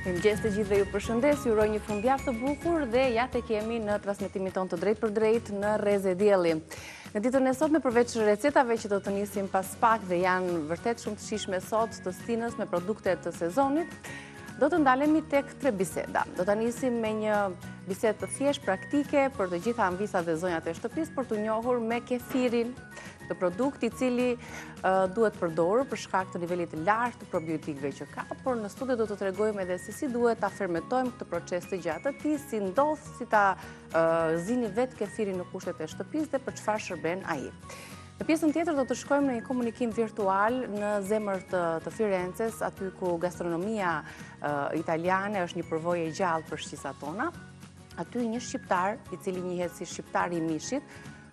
Mirëmëngjes të gjithëve ju përshëndes, ju uroj një fundjavë të bukur dhe ja tek jemi në transmetimin tonë të drejtpërdrejtë në Rreze Dielli. Në ditën e sotme përveç recetave që do të nisim pas pak dhe janë vërtet shumë të shijshme sot të stinës me produkte të sezonit, do të ndalemi tek tre biseda. Do ta nisim me një bisedë të thjeshtë praktike për të gjitha amvisat dhe zonjat e shtëpisë për t'u njohur me kefirin, këtë produkt i cili duhet përdorur për shkak të nivelit të lartë të probiotikëve që ka, por në studio do të tregojmë edhe se si duhet ta fermentojmë këtë proces të gjatë të tij, si ndodh, si ta zini vetë kefirin në kushtet e shtëpisë dhe për çfarë shërben ai. Në pjesën tjetër do të shkojmë në një komunikim virtual në zemër të, të Firences, aty ku gastronomia italiane është një përvojë e gjallë për shqisat tona. Aty një shqiptar, i cili njihet si shqiptari i mishit,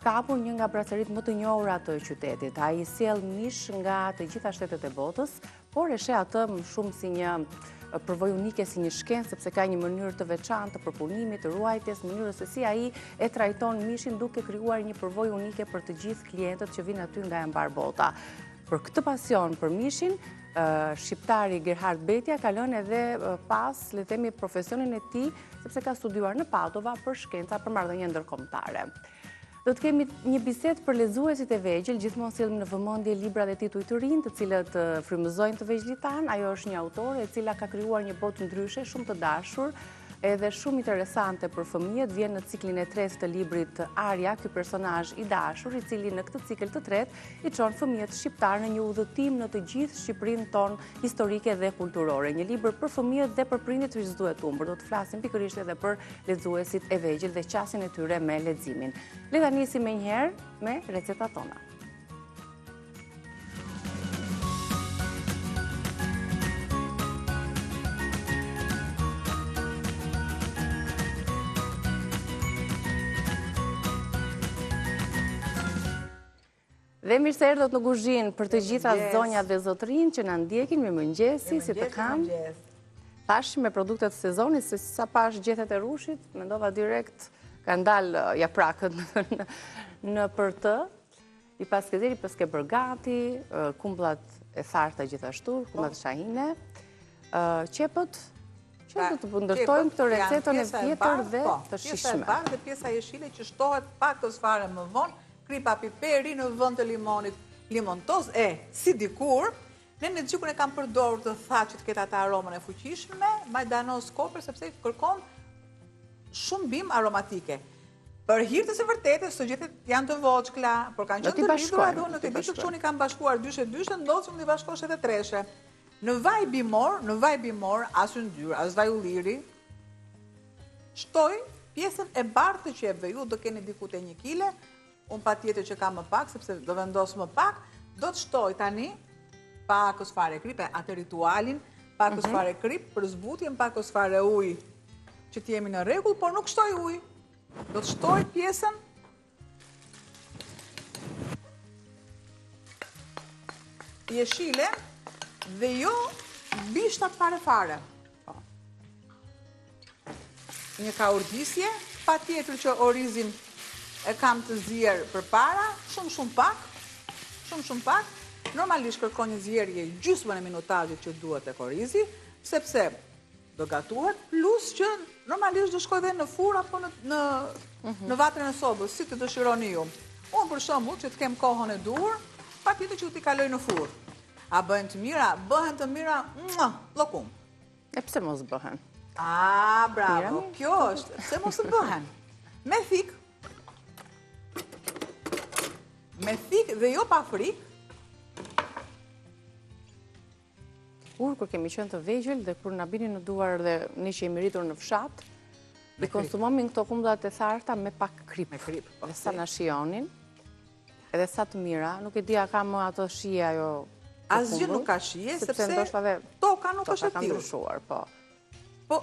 ka hapur një nga braceritë më të njohura të qytetit. Ai sjell mish nga të gjitha shtetet e botës, por e sheh atë më shumë si një përvojë unike, si një shkencë, sepse ka një mënyrë të veçantë të përpunimit, të ruajtjes, mënyrës se si ai e trajton mishin duke krijuar një përvojë unike për të gjithë klientët që vijnë aty nga e mbarë bota. Për këtë pasion për mishin, shqiptari Gerhard Betja ka lënë edhe pas, le të themi, profesionin e tij, sepse ka studiuar në Padova për shkenca për marrëdhënie ndërkombëtare. Do të kemi një bisedë për lexuesit e vegjël, gjithmonë sjellim në vëmendje libra dhe tituj të rinj, të cilët frymëzojnë të vegjlit tanë. Ajo është një autore e cila ka krijuar një botë ndryshe, shumë të dashur, edhe shumë interesante për fëmijët. Vjen në ciklin e tretë të librit Arja, ky personazh i dashur, i cili në këtë cikël të tretë i çon fëmijët shqiptarë në një udhëtim në të gjithë Shqipërinë tonë historike dhe kulturore. Një libër për fëmijët dhe për prindërit që s'duhet humbur. Do të flasim pikërisht edhe për lexuesit e vegjël dhe qasjen e tyre me leximin. Le ta nisim menjëherë me recetat tona. Dhe mirë se erdhët në kuzhinë për të gjitha zonjat dhe zotërinjtë që na ndjekin, mirëmëngjesi, si të kam. Thashë me produktet të sezonit, se sa pashë gjethet e rrushit, mendova direkt, kanë dalë uh, japrakët nëpër të. I paske zeri, paske bërë gati, uh, kumbllat e tharta gjithashtu, kumbllat po. shahine, uh, qepët, që pra, do të ndërtojmë këtë recetën e vjetër dhe po, të shijshme. Pjesa e bardhë dhe pjesa jeshile që shtohet pakëz fare më vonë, kripa piperi në vend të limonit, limon toz, e, si dikur, nenexhikun e kam përdorur të thatë që të ketë atë aromën e fuqishme, majdanoz koper, sepse kërkon shumë bimë aromatike. Për hir të së vërtetës, këto gjethet janë të voçkla, por kanë qenë të lidhura dhe unë nuk e di që unë i kam bashkuar dyshe dyshe, ndodh që mund t'i bashkosh edhe treshe. Në vaj bimor, në vaj bimor, as yndyrë, as vaj ulliri, shtoj pjesën e bardhë të qepëve, ju do keni diku te një kile, unë patjetër që kam më pak, sepse do vendos më pak, do të shtoj tani, pakëz fare kripë, atë ritualin, pakëz mhm. fare kripë, për zbutjen, pakëz fare ujë, që të jemi në rregull, por nuk shtoj ujë, do të shtoj pjesën Jeshile dhe jo bishtat fare fare. Po. Një kaurdisje, patjetër që orizin e kam të zier përpara, shumë shumë pak, shumë shumë pak, normalisht kërkon një zierje gjysmën e minutazhit që duhet tek orizi, sepse do gatuhet, plus që normalisht do shkojë dhe në furrë apo në, në, mhm. në vatrën e sobës, si të dëshironi ju. Unë për shembull që të kem kohën e duhur, patjetër që do t'i kaloj në furrë. A bëhen të mira? Bëhen të mira, mua, llokum. E pse mos bëhen? A, bravo, kjo është, pse mos të bëhen? Me thikë, me thikë dhe jo pa frikë, Kur, kur kemi qenë të vegjël dhe kur na binin në duar dhe ne që jemi rritur në fshat, i konsumonim këto kumbullat e tharta me pak kripë. Me kripë, po. Dhe sa na shijonin, edhe sa të mira, nuk e di a ka më ato shije ajo Asgjë nuk ka shije, sepse toka nuk është e tillë. Toka ka ndryshuar, po. Po,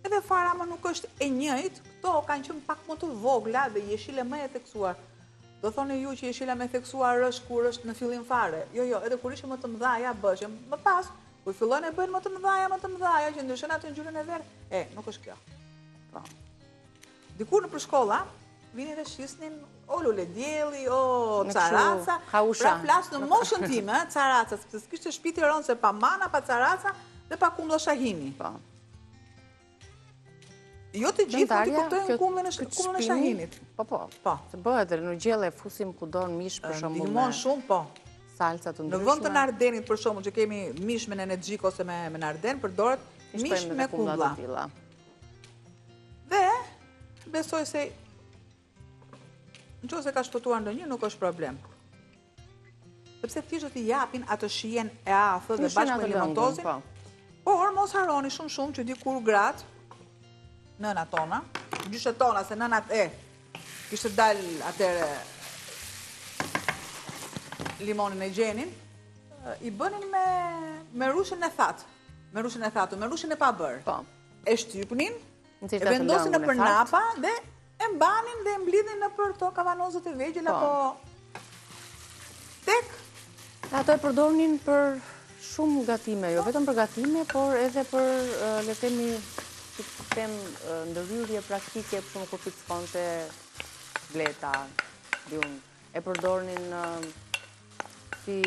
edhe fara më nuk është e njëjtë, këto kanë qenë pak më të vogla dhe jeshile më e theksuar. Do thoni ju që jeshila më e theksuar është kur është në fillim fare. Jo, jo, edhe kur ishin më të mëdhaja bëheshin. Më pas, kur fillojnë e bëhen më të mëdhaja, më të mëdhaja, që ndryshojnë atë ngjyrën e verdhë, e, nuk është kjo. Po. Dikur nëpër shkolla, vinin dhe shisnin o luledielli, o caraca. Pra flas në moshën time, caraca, sepse s'kishte shpi Tiranë se pa mana, pa caraca, dhe pak kumbulla shahini. Po. Jo të gjithë mund t'i kuptojnë kumbullën e kumbullën e shahinit. Po, po. Po. Se bëhet edhe në gjellë e fusim kudo në mish për shembull. Ndihmon shumë, po. Salca të ndryshme. Në vend të nardenit për shembull që kemi mish me nenexhik ose me me narden, përdoret mish me kumbulla. Dhe besoj se në qoftë se ka shpëtuar ndonjë nuk është problem. Sepse thjesht do t'i japin atë shijen e athët dhe bashkë me limontozin. Po. Por mos harroni shumë shumë që dikur gratë, nënat tona, gjyshet tona se nënat e kishte dalë atëherë limonin e gjenin, i bënin me me rrushin e thatë, me rrushin e thatë, me rrushin e pabërë. Po. E shtypnin, e vendosin nëpër napa dhe E mbanin dhe e mblidhnin nëpër këto kavanozët e vegjël po. apo tek. Ato e përdornin për shumë gatime, jo vetëm për gatime, por edhe për, le të themi, si të them, ndërhyrje praktike, për shembull kur pickonte bleta, di unë, e përdornin si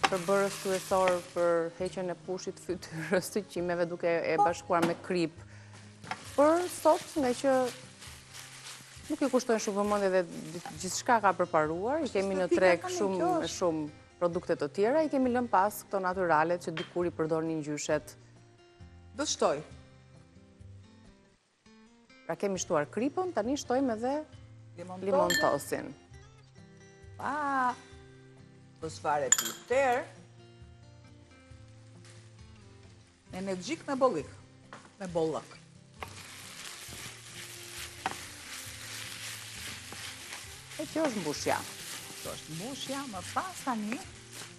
përbërës kryesor për heqjen e pushit të fytyrës të qimeve duke e po. bashkuar me kripë. Por sot, ngaqë nuk i kushtojnë shumë vëmendje dhe gjithçka ka përparuar, i kemi në treg shumë e shumë produkte të tjera, i kemi lënë pas këto naturalet që dikur i përdornin gjyshet. Do të shtoj. Pra kemi shtuar kripën, tani shtojmë edhe limontosin. Pa, po s'fare piper. Nenexhik me bollik, me bollëk. E kjo është mbushja. Kjo është mbushja, më pas tani,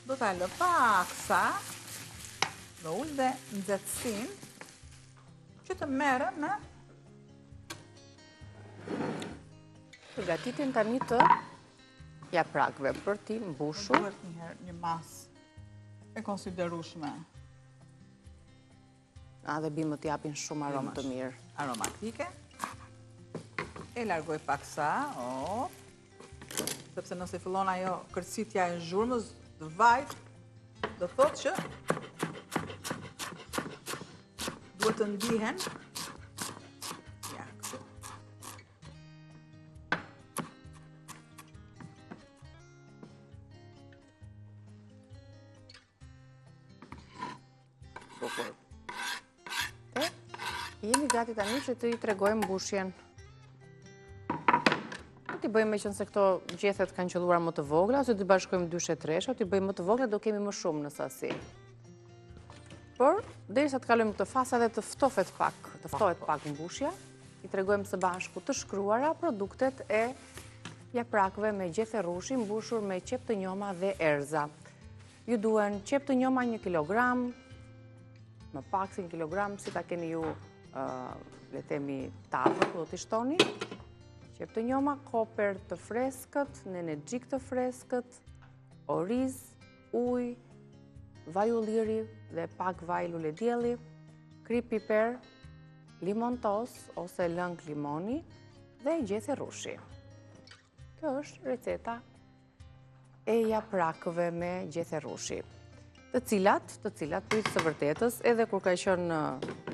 do ta lë paksa, do ul dhe nxehtësinë, Që të merren me Përgatitjen tani të japrakëve për t'i mbushur. Duhet një herë një masë e konsiderueshme. A dhe bimët japin shumë aromë të mirë. Aromatike. E largoj paksa, o, sepse nëse fillon ajo kërcitja e zhurmës të vajit, do thotë që duhet të ndihen. Ja, kështu. Bukur. E, jemi gati tani që t'i tregojmë mbushjen. T'i bëjmë meqenëse këto gjethet kanë qëlluar më të vogla, ose t'i bashkojmë dyshe treshe, t'i bëjmë më të vogla, do kemi më shumë në sasi. Por, derisa të kalojmë këtë fazë edhe të ftofet pak, të ftohet pak mbushja, i tregojmë së bashku të shkruara produktet e japrakëve me gjethe rrushi mbushur me qepë të njoma dhe erëza. Ju duhen qepë të njoma 1 kg, më pak se 1 kg, si ta keni ju, le të themi, tavën, ku do t'i shtoni. Qepë të njoma, koper të freskët, nenexhik të freskët, oriz, ujë, vaj ulliri dhe pak vaj luledielli, kripë piper, limon toz ose lëng limoni dhe gjethe rrushi. Kjo është receta e japrakëve me gjethe rrushi. Të cilat, të cilat, për hir të së vërtetës, edhe kur ka qenë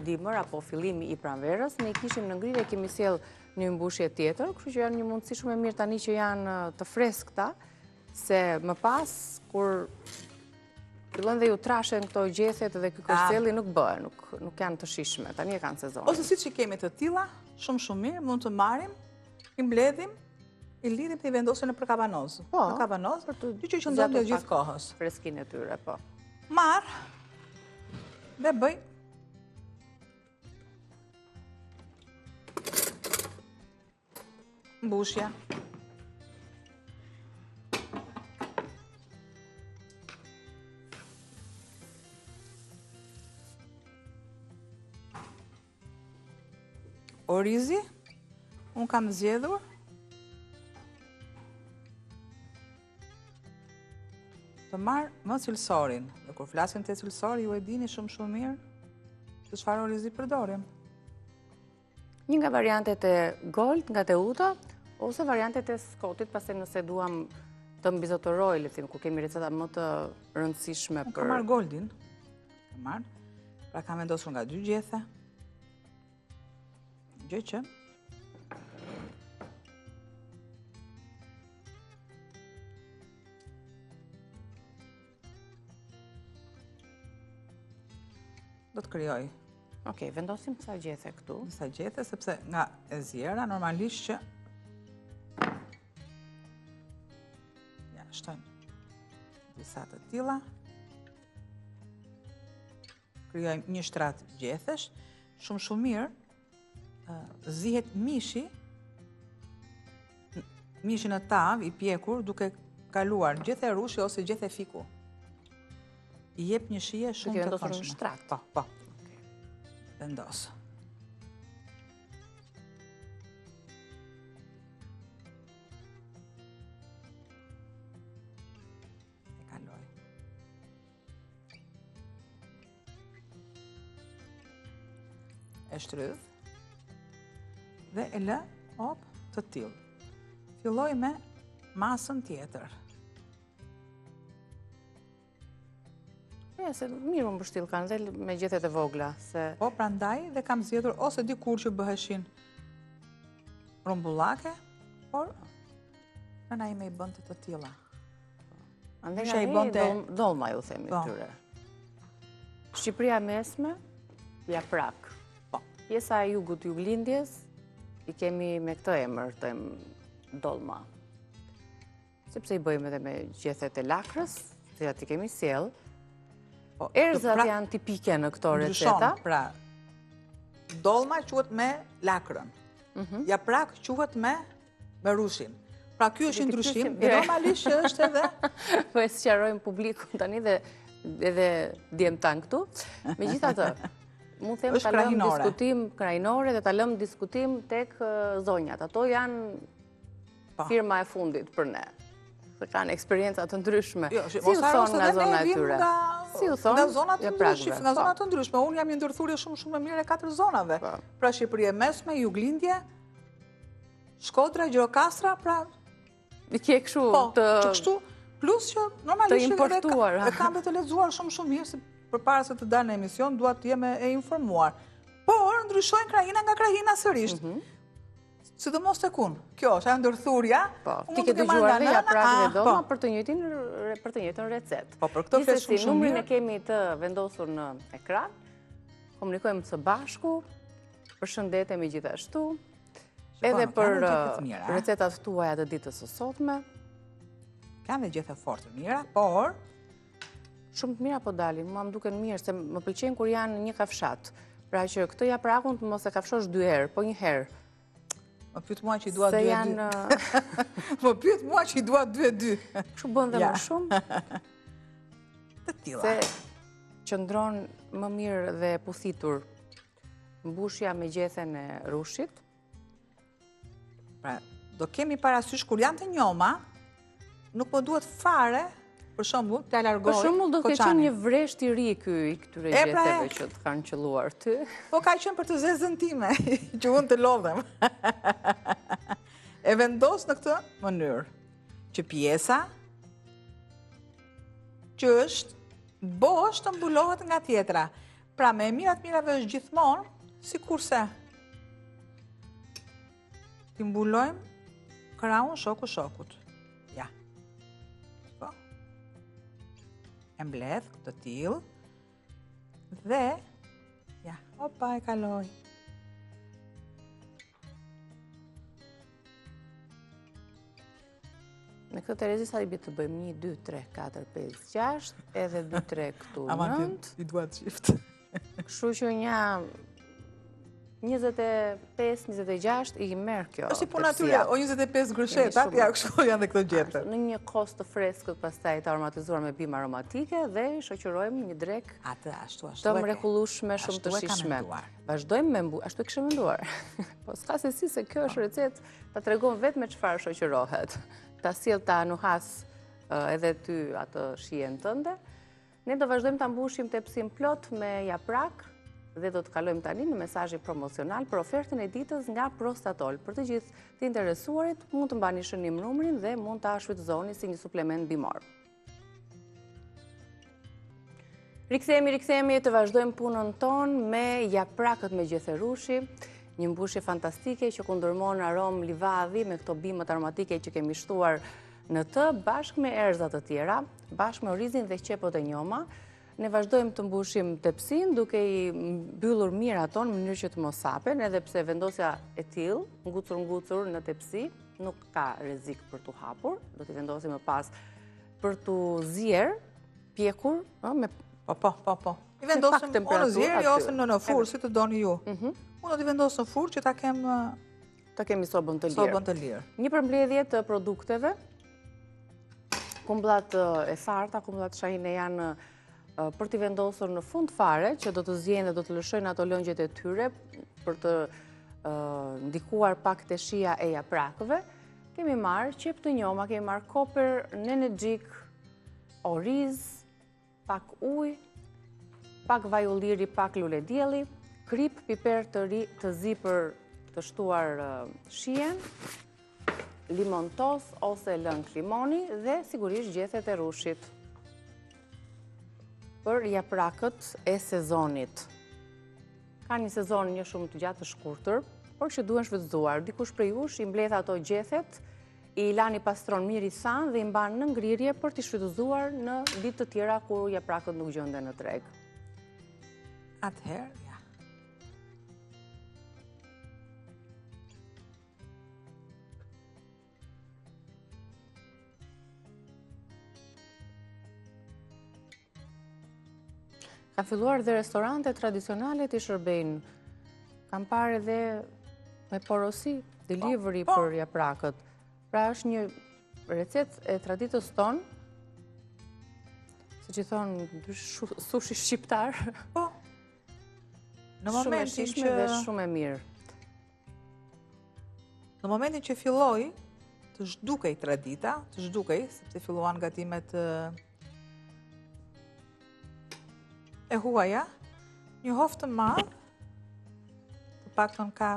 dimër apo fillimi i pranverës, ne i kishim në ngrirje, kemi sjellë një mbushje tjetër, kështu që janë një mundësi shumë e mirë tani që janë të freskëta, se më pas, kur fillojnë dhe ju trashen këto gjethet dhe ky kërcelli nuk bëhen, nuk, nuk janë të shijshme, tani e kanë sezonin. Ose siç i kemi të tilla, shumë shumë mirë, mund të marrim, i mbledhim, i lidhim dhe i vendosim nëpër kavanoz. Po, në kavanoz, për të gjë që qëndron gjatë gjithë kohës. Freskinë e tyre, po. Marr dhe bëj mbushja. Orizi, unë kam zgjedhur të marr më cilësorin. Dhe kur flasim të cilësor, ju e dini shumë shumë mirë se çfarë orizi përdorim. Një nga variantet e Gold nga Teuta, ose variantet e Scottit, pastaj nëse duam të mbizotërojë, le të themi, kur kemi receta më të rëndësishme për... Unë kam marrë Goldin, kam marrë. Pra kam vendosur nga dy gjethe. Gjë që do të krijoj. Ok, vendosim ca gjethe këtu. Ca gjethe, sepse nga e ziera, normalisht që... Ja, shtojmë disa të tilla. Krijojmë një shtrat gjethesh, shumë shumë mirë, zihet mishi, mishi në tavë i pjekur duke kaluar gjethe rrushi ose gjethe fiku. I jep një shije shumë të këndshme. Në shtrat. Po, po. Vendos. E kaloj. E shtrydh. Dhe e lë, op, të tillë. Filloj me masën tjetër. Ja, se mirë u mbështillkan dhe me gjethet e vogla, se... Po, prandaj dhe kam zgjedhur ose dikur që bëheshin rrumbullake, por nëna ime i bënte të tilla. Andaj nga i bënte dollma ju themi po. këtyre. Shqipëria e mesme, japrak. Po. Pjesa e jugut juglindjes i kemi me këtë emër të dollma. Sepse i bëjmë edhe me gjethet e lakrës, të cilat i kemi sjellë. Po, Erëzat pra, janë tipike në këto receta. Pra, dollma quhet me lakrën. Mhm. Japrak quhet me me rrushin. Pra ky është një ndryshim, dhe normalisht që është edhe... Po e sqarojmë publikun tani dhe edhe djemtë tanë këtu. Megjithatë, mund them ta lëmë diskutim krahinore dhe ta lëmë diskutim tek zonjat. Ato janë po. firma e fundit për ne. Se kanë eksperienca të ndryshme. Jo, si u thonë nga zona e tyre? Si u thonë? Nga zona të ndryshme, nga zona të ndryshme. Unë jam një ndërthurje shumë shumë e mirë e katër zonave. Po. Pra Shqipëri e mesme, juglindje, Shkodra, Gjirokastra, pra... I ke kështu po, të... që kështu, plus që normalisht të importuar. E kam dhe të lexuar shumë shumë mirë, se përpara se të dal në emision, dua të jem e informuar. Por, ndryshojnë krahina nga krahina sërisht. Mhm. Sidomos tek unë. Kjo është ajo ndërthurja. Po, ti ke dëgjuar dhe japrak dhe dollma po. për të njëjtin për të njëjtën recetë. Po, për këtë flet shumë shumë mirë. Numrin e kemi të vendosur në ekran. Komunikojmë së bashku. Përshëndetemi gjithashtu. Edhe për uh, recetat tuaja të ditës së sotme. Kanë dhe gjethe fort të mira, por... Shumë të mira po dalin, mua më duken mirë, se më pëlqen kur janë një kafshatë. Pra që këtë japrakun të mos e kafshosh dy herë, po një herë. Më pyet mua që i dua dy e dy. Uh, më pyet mua që i dua dy e dy. Kështu bën dhe më shumë. Të tilla. Se qëndron më mirë dhe puthitur Mbushja me gjethen e rrushit. Pra, do kemi parasysh kur janë të njoma, nuk më duhet fare, për shembull, t'ia largoj Për shembull, do të ketë qenë një vresht i ri ky i këtyre pra, gjetheve që të kanë qëlluar ty. Po ka qenë për të zezën time, që unë të lodhem. E vendos në këtë mënyrë, që pjesa që është bosh të mbulohet nga tjetra. Pra, me e mira të mirave është gjithmonë, sikurse t'i mbulojmë krahun shoku shokut. Ja. Po. E mbledh të tillë dhe ja, opa e kaloj. Me këtë Terezi sa i bie të bëjmë 1, 2, 3, 4, 5, 6, edhe 2, 3 këtu 9. I dua të qift. Kështu që një 25, 26 i merr kjo. Është si puna atyre, o 25 gërshetat, ja kështu janë dhe këto gjethe. Në një kos të freskët pastaj të aromatizuar me bimë aromatike dhe shoqërojmë një drekë Atë, ashtu, ashtu të mrekullueshme, shumë të shijshme. Vazhdojmë me mbu, ashtu e kishe menduar. Po s'ka se si se kjo është recetë Ta tregon vetë me çfarë shoqërohet. Ta sjell ta nuhasë edhe ty atë shijen tënde. Ne do vazhdojmë ta mbushim tepsinë plot me japrak dhe do të kalojmë tani në mesazhin promocional për ofertën e ditës nga Prostatol. Për të gjithë të interesuarit, mund të mbani shënim numrin dhe mund ta shfrytëzoni si një suplement bimor. Rikthehemi, rikthehemi të vazhdojmë punën tonë me japrakët me gjethe rrushi, një mbushje fantastike që kundërmon aromë livadhi me këto bimët aromatike që kemi shtuar në të, bashkë me erëza të tjera, bashkë me orizin dhe qepët e njoma. Ne vazhdojmë të mbushim tepsinë duke i mbyllur mirë ato në mënyrë që të mos hapen, edhe pse vendosja e tillë, ngucur ngucur në tepsi, nuk ka rrezik për t'u hapur, do t'i vendosim më pas për t'u zier, pjekur, ë, me Po, po, po, po. I vendosim o në zierje ose në në furrë, si të doni ju. Mhm. Unë do t'i vendos në furrë që ta kem ta kemi sobën të lirë. Sobën të lirë. Një përmbledhje të produkteve. Kumblat e tharta, kumblat shahine janë për t'i vendosur në fund fare, që do të ziejnë dhe do të lëshojnë ato lëngjet e tyre për të ndikuar pak te shija e japrakëve. Kemi marrë qepë të njoma, kemi marrë koper, nenexhik, oriz, pak ujë, pak vaj ulliri, pak luledielli, kripë, piper të ri të zi për të shtuar shijen, limon toz ose lëng limoni dhe sigurisht gjethet e rrushit për japrakët e sezonit. Ka një sezon një shumë të gjatë të shkurtër, por që duhen shfrytëzuar. Dikush prej jush i mbledh ato gjethet, i lan i pastron mirë i than dhe i mban në ngrirje për t'i shfrytëzuar në ditë të tjera kur japrakët nuk gjenden në treg. Atëherë, ja. Ka filluar dhe restorante tradicionale t'i shërbejnë. Kam parë edhe me porosi, delivery po, po. për japrakët. Pra është një recetë e traditës tonë, siç i thonë sushi shqiptar. Po. Në momentin që... Shumë e shumë e mirë. Në momentin që filloi të zhdukej tradita, të zhdukej, sepse filluan gatimet e huaja, një hov të madh, të paktën ka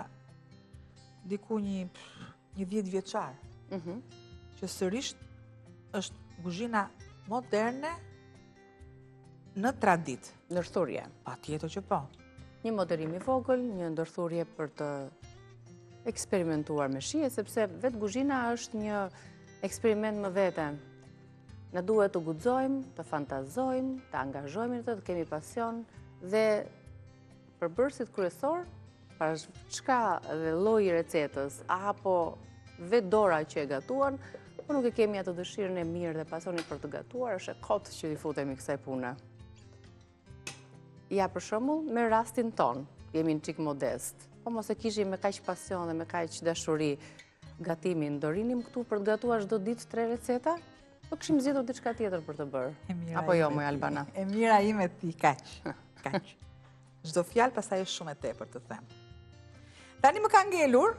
diku një, një dhjetëvjeçar, mm -hmm. që sërisht është kuzhina moderne në traditë. Ndërthurje. Patjetër që po. Një moderim i vogël, një ndërthurje për të eksperimentuar me shije, sepse vetë kuzhina është një eksperiment më vete. Na duhet të guxojmë, të fantazojmë, të angazhohemi në të, të kemi pasion dhe përbërësit kryesorë Pra çka dhe lloji i recetës, apo vetë dora që e gatuan, po nuk e kemi atë dëshirën e mirë dhe pasionin për të gatuar, është e kotë që i futemi kësaj pune. Ja, për shembull, me rastin tonë, jemi një çikë modest, po mos e kishim me kaq pasion dhe me kaq dashuri gatimin, do rrinim këtu për të gatuar çdo ditë tre receta, po kishim zgjedhur diçka tjetër për të bërë. Apo jo, moj Albana? E mira ime ti, kaq. Kaq. Çdo fjalë pastaj është shumë e tepërt të them. Tani më ka ngelur.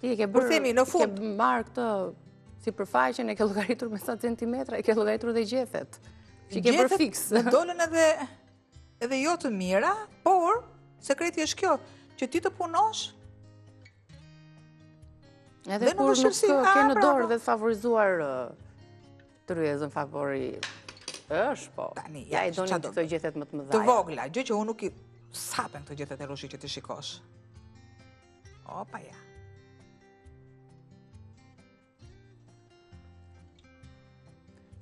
Ti e ke bërë, themi, në fund. Ke marrë këtë sipërfaqen, e ke llogaritur me sa centimetra, e ke llogaritur dhe gjethet. Që i ke bërë fiks. Gjethet më dolën edhe, edhe jo të mira, por sekreti është kjo, që ti të punosh Edhe kur nuk ke në dorë dhe të favorizuar Tryezën favori është, po. Tani, ja, i donin këto gjethet më të mëdha. Të vogla, gjë që unë nuk i s'hapen këto gjethet e rrushit që t'i shikosh. Opa, ja.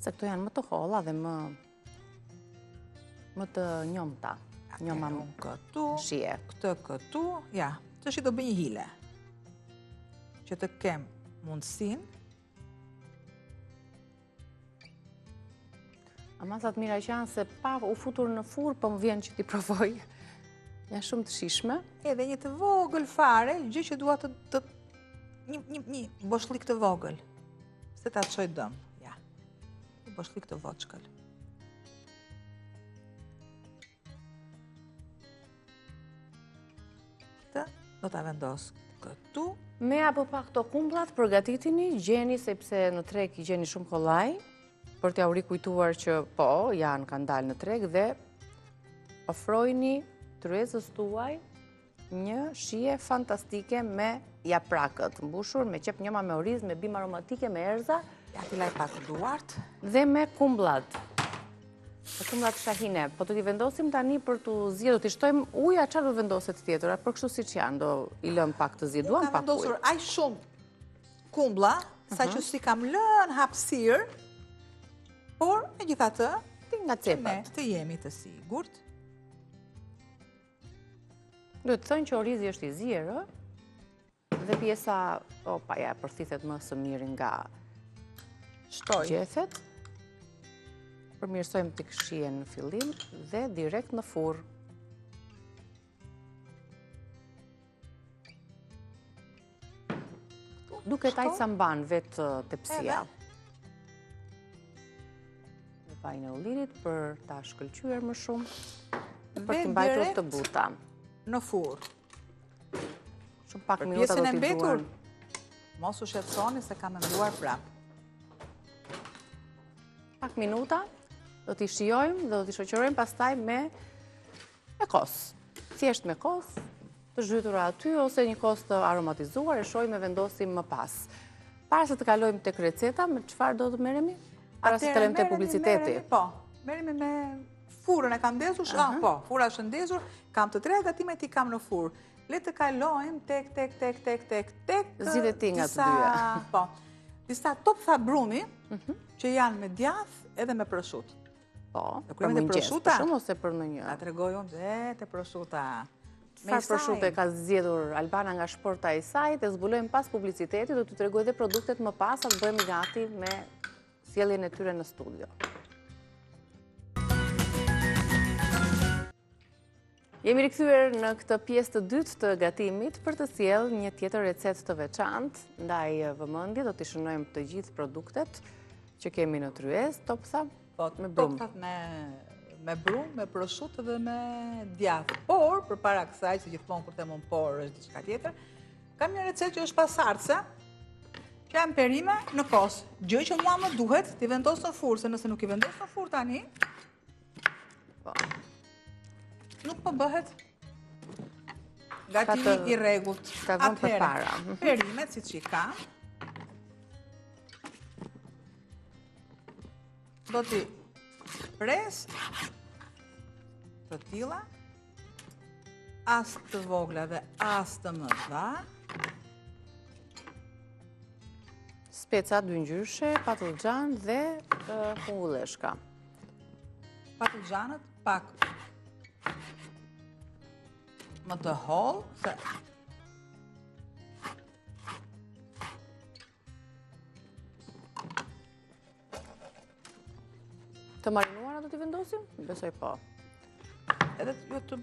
Se këto janë më të holla dhe më më të njomta. Njoma më këtu, shije. Këtë këtu, ja, tashi do bëj një hile. Që të kem mundësinë Ama sa të mira që janë se pa u futur në furrë, po më vjen që t'i provoj. Janë shumë të shijshme. Edhe një të vogël fare, gjë që dua të, të një, një, një boshlik të vogël. Se ta çoj dëm, ja. Një boshlik të voçkël. Këtë do ta vendos këtu. Me apo pa këto kumbllat, përgatitini, gjeni sepse në treg i gjeni shumë kollaj, për t'jua rikujtuar që po, janë kanë dalë në treg dhe ofrojini tryezës tuaj një shije fantastike me japrakët, mbushur me qepë të njoma me oriz, me bimë aromatike, me erëza. Ja t'i laj pak duart. Dhe me kumbllat. Po kumllat shahine, po do t'i vendosim tani për t'u zier, do t'i shtojmë ujë, a çfarë do vendoset tjetër, a për kështu siç janë, do i lëmë pak të zihen, duan pak ujë. Kam vendosur aq shumë kumbla, sa që s'i kam lënë hapësirë, por megjithatë, ti nga cepat. Ne të jemi të sigurt. Duhet thënë që orizi është i zier, ë? Dhe pjesa, opa, ja, përthithet më së miri nga Shtoj. gjethet. Përmirësojmë pak shijen në fillim dhe direkt në furrë. Duket aq sa mban vetë tepsia. Dhe vajin e ullirit për ta shkëlqyer më shumë, për t'i mbajtur të buta. Në furrë. Shumë pak minuta do t'i duhen. Mos u shqetësoni se kam menduar prapë. Pak minuta, do t'i shijojmë dhe do t'i shoqërojmë pastaj me me kos. Thjesht me kos, të zhytura aty, ose një kos të aromatizuar, e shohim e vendosim më pas. Para se të kalojmë tek receta, me çfarë do të merremi? Para se të kalojmë te publiciteti. Po, merremi me furrën e kam ndezur, ah, po, furra është ndezur, kam të treja gatimet i kam në furrë. Le të kalojmë tek, tek, tek, tek, tek, tek... Zgjidhe ti nga të dyja. Po, disa toptha brumi, mhm. që janë me djathë edhe me proshutë. Po, për mëngjes, për shumë ose për në një? Ta tregoj unë dhe te proshuta. Çfarë proshutë ka zgjedhur Albana nga shporta e saj, e zbulojmë pas publicitetit, do t'ju tregoj dhe produktet më pas, sa të bëhemi gati me sjelljen e tyre në studio. Jemi rikthyer në këtë pjesë të dytë të gatimit për të sjellë një tjetër recetë të veçantë, ndaj vëmendje do t'i shënojmë të gjithë produktet që kemi në tryezë, toptha po, me brumë. Topthat me me brumë, me proshutë dhe me djathë. Por, përpara kësaj, se gjithmonë kur them unë por është diçka tjetër, kam një recetë që është pasardhëse, që janë perime në kos. Gjë që mua më duhet t'i vendos në furrë, se nëse nuk i vendos në furrë tani, Po. Nuk po bëhet gatimi i rregullt. Ta vëmë përpara. Mhm. Perimet, siç i kam, do t'i pres të tilla, as të vogla dhe as të mëdha. Speca dyngjyrëshe, patëllxhan dhe kungulleshka. Patëllxhanët pak më të hollë, se Të marinuara do t'i vendosim? Besoj po. Edhe jo të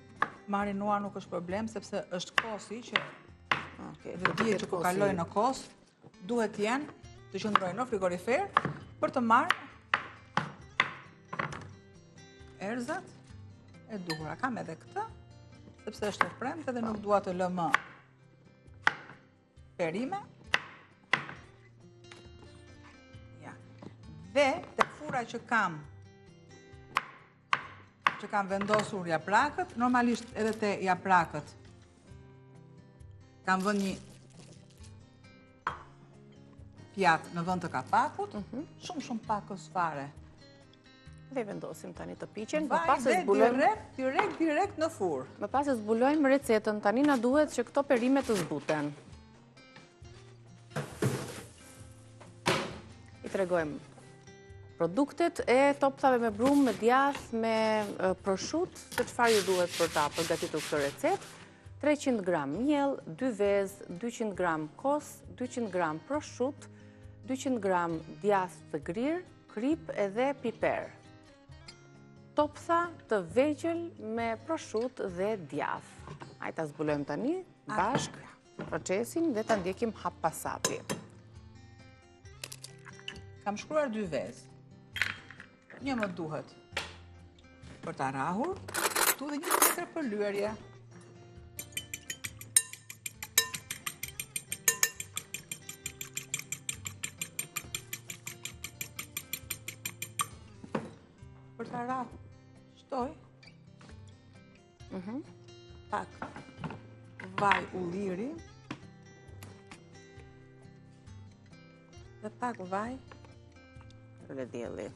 marinuar nuk është problem, sepse është kosi që dhe dihet që kur kalojnë në kos, duhet të jenë të qëndrojnë në frigorifer për të marrë erëzat e duhura. Kam edhe këtë, sepse është e premte dhe nuk dua të lë më perime. Ja. Dhe te furra që kam që kam vendosur japrakët, normalisht edhe te japrakët kam vënë një pjatë në vend të kapakut, mhm. shumë shumë pakëz fare. Dhe vendosim tani të piqen, më pas e zbulojmë... Direkt, direkt, direkt në furrë. Më pas e zbulojmë recetën, tani na duhet që këto perime të zbuten. I tregojmë produktet e topthave me brumë, me djathë, me proshutë, se çfarë ju duhet për ta përgatitur këtë recetë. 300 gram miell, 2 vezë, 200 gram kos, 200 gram proshutë, 200 gram djathë të grirë, kripë edhe piper. Toptha të vegjël me proshutë dhe djathë. Hajt ta zbulojmë tani bashkë procesin dhe ta ndjekim hap pas hapi. Kam shkruar dy vezë. Një më duhet për ta rrahur, këtu dhe një tjetër për lyerje. Për ta rrahur, shtoj. Mhm. Pak vaj ulliri. Dhe pak vaj luledielli.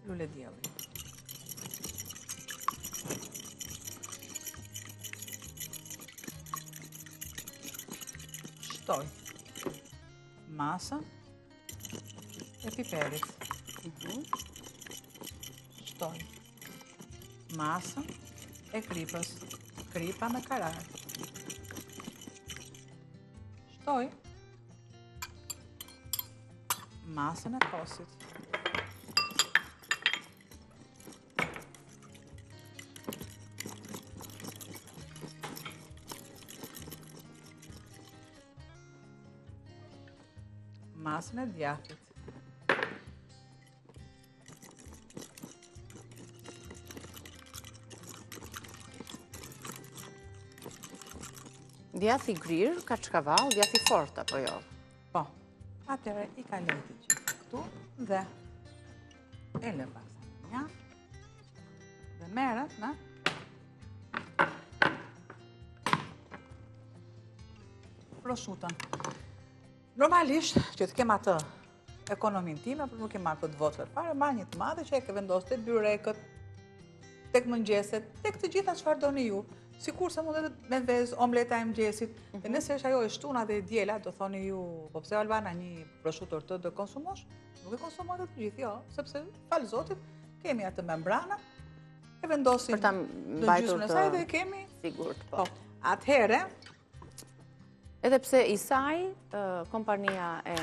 Luledielli. Shtoj masën e piperit. Mhm. Shtoj masën e kripës, kripa me karar. Shtoj masën e kosit. Masën e djathit. Djathi i grirë, kaçkavall, djath i fortë, apo jo? Po, atëherë i kaloj të gjithë këtu dhe e lë pak sa një dhe merret me proshutën. Normalisht, që të kem atë ekonominë time, por nuk e marr këtë vogël fare, marr një të madhe që e ke vendos te byrekët, tek mëngjeset, tek të gjitha çfarë doni ju. Sikurse mund edhe me vezë, omleta e mëngjesit, dhe mhm. nëse është ajo e shtuna dhe e diela, do thoni ju, po pse Albana një proshutë të do konsumosh? Nuk e konsumoj të gjithë, jo, sepse falë Zotit, kemi atë membrana, e vendosim për ta mbajtur të saj dhe e kemi sigurt, po. po. Atëherë, Edhe pse Isai, kompania e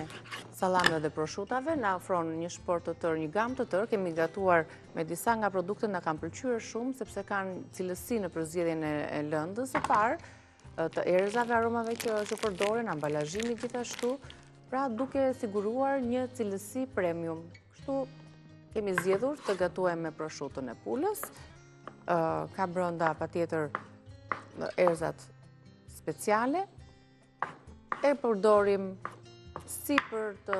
sallameve dhe proshutave, na ofron një shportë të tërë, një gamë të tërë, kemi gatuar me disa nga produktet, na kanë pëlqyer shumë, sepse kanë cilësi në përzgjedhjen e lëndës së parë, të erëzave, aromave që, që përdoren, ambalazhimi gjithashtu, pra duke siguruar një cilësi premium. Kështu kemi zgjedhur të gatuajmë me proshutën e pulës, ka brenda patjetër erëzat speciale, e përdorim si për të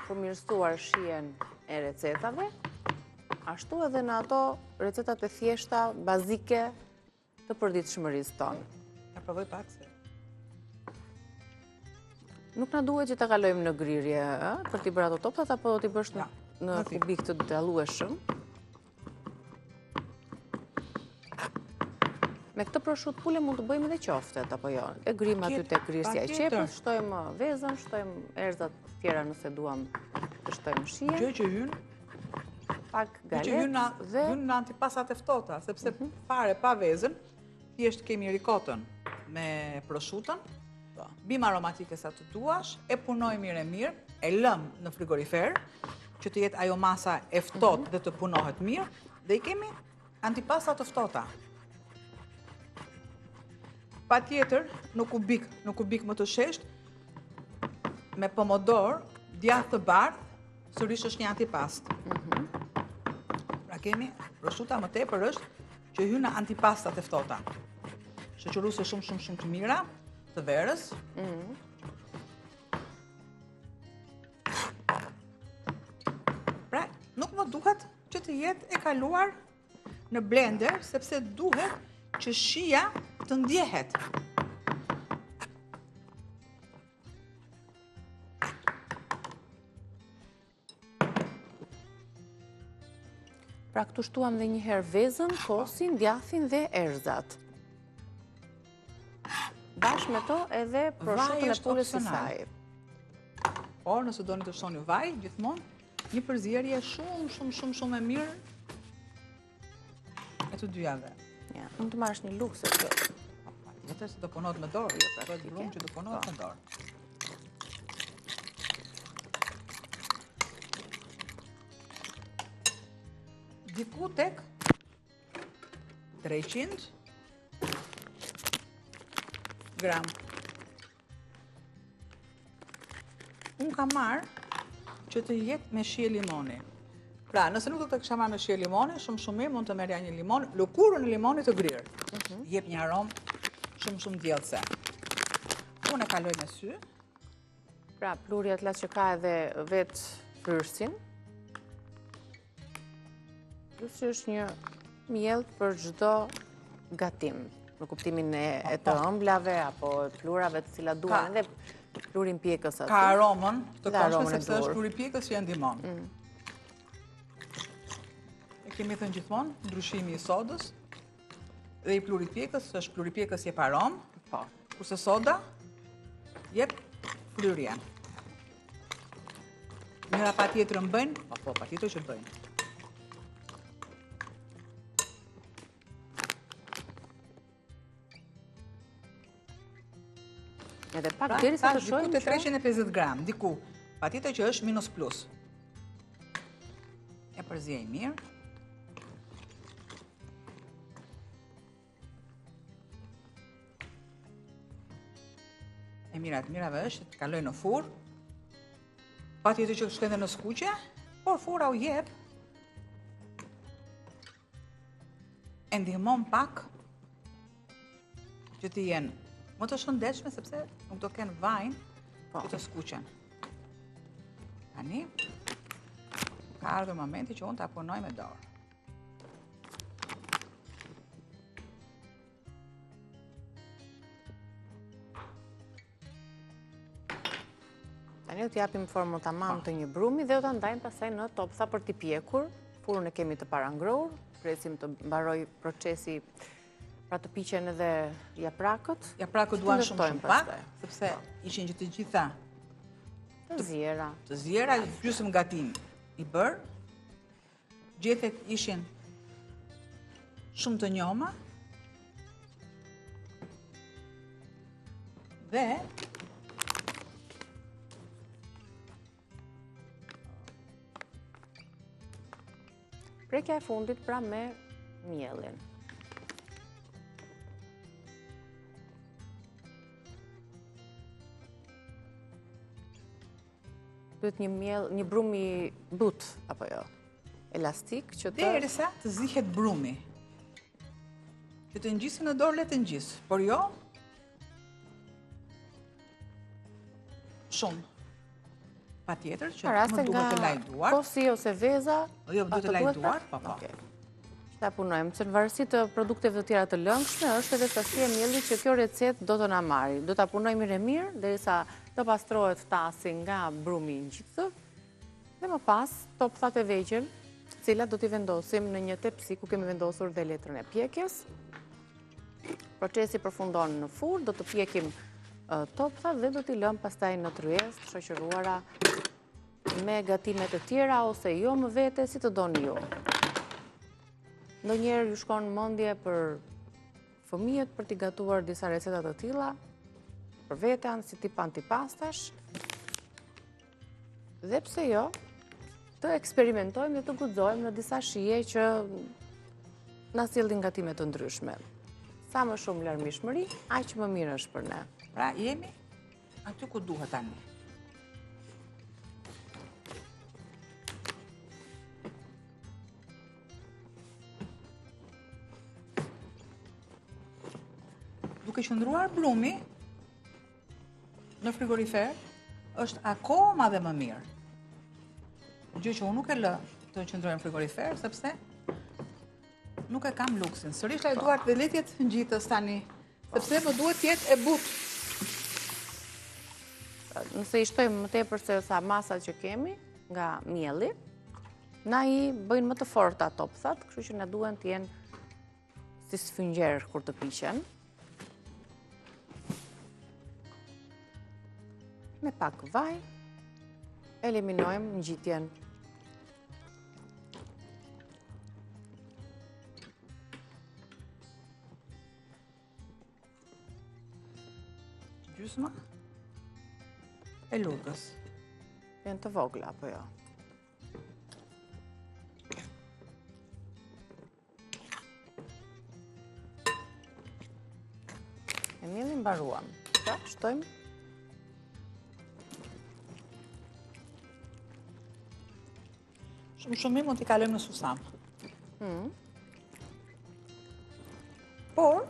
përmirësuar shijen e recetave, ashtu edhe në ato recetat e thjeshta, bazike, të përditshmërisë tonë. Ta provoj pak se. Nuk na duhet që ta kalojmë në grirje, ë, për t'i bërë ato toptat apo do t'i bësh në në kubik të dallueshëm. Me këtë proshutë pule mund të bëjmë edhe qoftet, apo jo? E grijmë aty te grirësja e qepës, shtojmë vezën, shtojmë erëzat tjera nëse duam të shtojmë shijen. Gjë që hyn pak galetë dhe... Hyn në antipastat e ftohta, sepse mhm. fare pa vezën, thjesht kemi rikotën me proshutën, po. bimë aromatike sa të duash, e punojmë mirë e mirë, e lëmë në frigorifer, që të jetë ajo masa e ftohtë mhm. dhe të punohet mirë, dhe i kemi antipasta të ftohta. Patjetër, në kubik, në kubik më të sheshtë, me pomodor, djathë të bardhë, Sërish është një antipastë. Mhm. Pra kemi, proshuta më tepër është që hyn në antipastat e ftohta. Shoqëruese shumë shumë shumë të mira të verës. Mhm. Pra, nuk më duhet që të jetë e kaluar në blender, sepse duhet që shija të ndjehet. Pra këtu shtuam dhe një herë vezën, kosin, djathin dhe erëzat. Bashkë me to edhe proshutën e pulës Isai. Por, nëse doni të shtoni vaj, gjithmonë, një përzierje shumë, shumë, shumë, shumë e mirë E të dyjave. Ja, mund të marrësh një lugë se të... Patjetër se do punohet me dorë, jo, pra, bëhet brumë që do punohet po. me dorë. Diku tek 300 gram. Unë kam marrë që të jetë me shije limoni. Pra, nëse nuk do të kisha marrë me shije limoni, shumë shumë mirë mund të merrja një limon, lëkurën e limonit të grirë. Mhm. Jep një aromë shumë shumë ndjellëse. Unë e kaloj me sy. Pra, pluhuri atlas që ka edhe vetë fryrësin. Plus që është një miell për çdo gatim, në kuptimin e, e të po. ëmblave apo pluhrave të cilat duan edhe pluhurin pjekës aty. Ka aromën të këndshme sepse është pluhuri pjekës që e ndihmon. Mm. Kemi thënë gjithmonë, ndryshimi i sodës dhe i pluhurit pjekës, është pluhuri pjekës jep aromë, po. kurse soda jep fryrjen. Njëra pa tjetrën bëjnë, po, po, patjetër që bëjnë. Edhe pak pra, derisa të shohim që... Diku te 350 gram, diku. Patjetër që është minus plus. E përziej mirë. E mira e të mirave është të kalojë në furrë. Patjetër që shkojnë dhe në skuqje, por furra u jep e ndihmon pak që të jenë më të shëndetshme sepse nuk do kenë vajin po. që të skuqen. Tani ka ardhur momenti që unë ta punoj me dorë. Tani do t'i japim formën tamam po. të një brumi dhe do ta ndajmë pastaj në toptha për t'i pjekur. Furrën e kemi të parangrohur, presim të mbarojë procesi pra të piqen edhe japrakët. Japrakët duan shumë shumë pak, sepse po. ishin që të gjitha të ziera. Të ziera, gjysmë gatim i bërë. Gjethet ishin shumë të njoma. Dhe Prekja e fundit pra me miellin. Duhet një miell, një brum i butë, apo jo, elastik, që të... Derisa të zihet brumi. Që të ngjisë në dorë, le të ngjisë, por jo... Shumë. Patjetër që më duhet të laj duart. Kosi ose veza... Jo, më duhet të laj duart, po, po. Ta punojmë, se në varësi të produkteve të tjera të lëngshme, është edhe sasia e miellit që kjo recetë do të na marrë. Do ta punojmë mirë e mirë, derisa të pastrohet tasi nga brumi i ngjitës, dhe më pas topthat e vegjël, të cilat do t'i vendosim në një tepsi ku kemi vendosur dhe letrën e pjekjes. Procesi përfundon në furrë, do të pjekim topthat dhe do t'i lëmë pastaj në tryezë të shoqëruara me gatime të tjera ose jo më vete, si të doni ju. Ndonjëherë ju shkon mendja për fëmijët për t'i gatuar disa receta të tilla, për veten si tip antipastash, dhe pse jo, të eksperimentojmë dhe të guxojmë në disa shije që na sjellin gatime të ndryshme. Sa më shumë larmishmëri, aq më mirë është për ne. Pra jemi Aty ku duhet tani. Duke qëndruar brumi në frigorifer, është akoma dhe më mirë. Gjë që unë nuk e lë të qëndrojë në frigorifer, sepse nuk e kam luksin. Sërish laj duart dhe le të jetë ngjitës tani, sepse më duhet të jetë e butë. Nëse i shtojmë më tepër se sa masa që kemi nga mielli, na i bëjnë më të forta topthat, kështu që na duhen të jenë si sfungjer kur të piqen. Me pak vaj, eliminojmë ngjitjen. Gjysma e lugës. Janë të vogla, apo jo? Me miellin mbaruam. Pra, shtojmë. Shumë shumë mirë mund t'i kalojmë në susam. Mm. Por,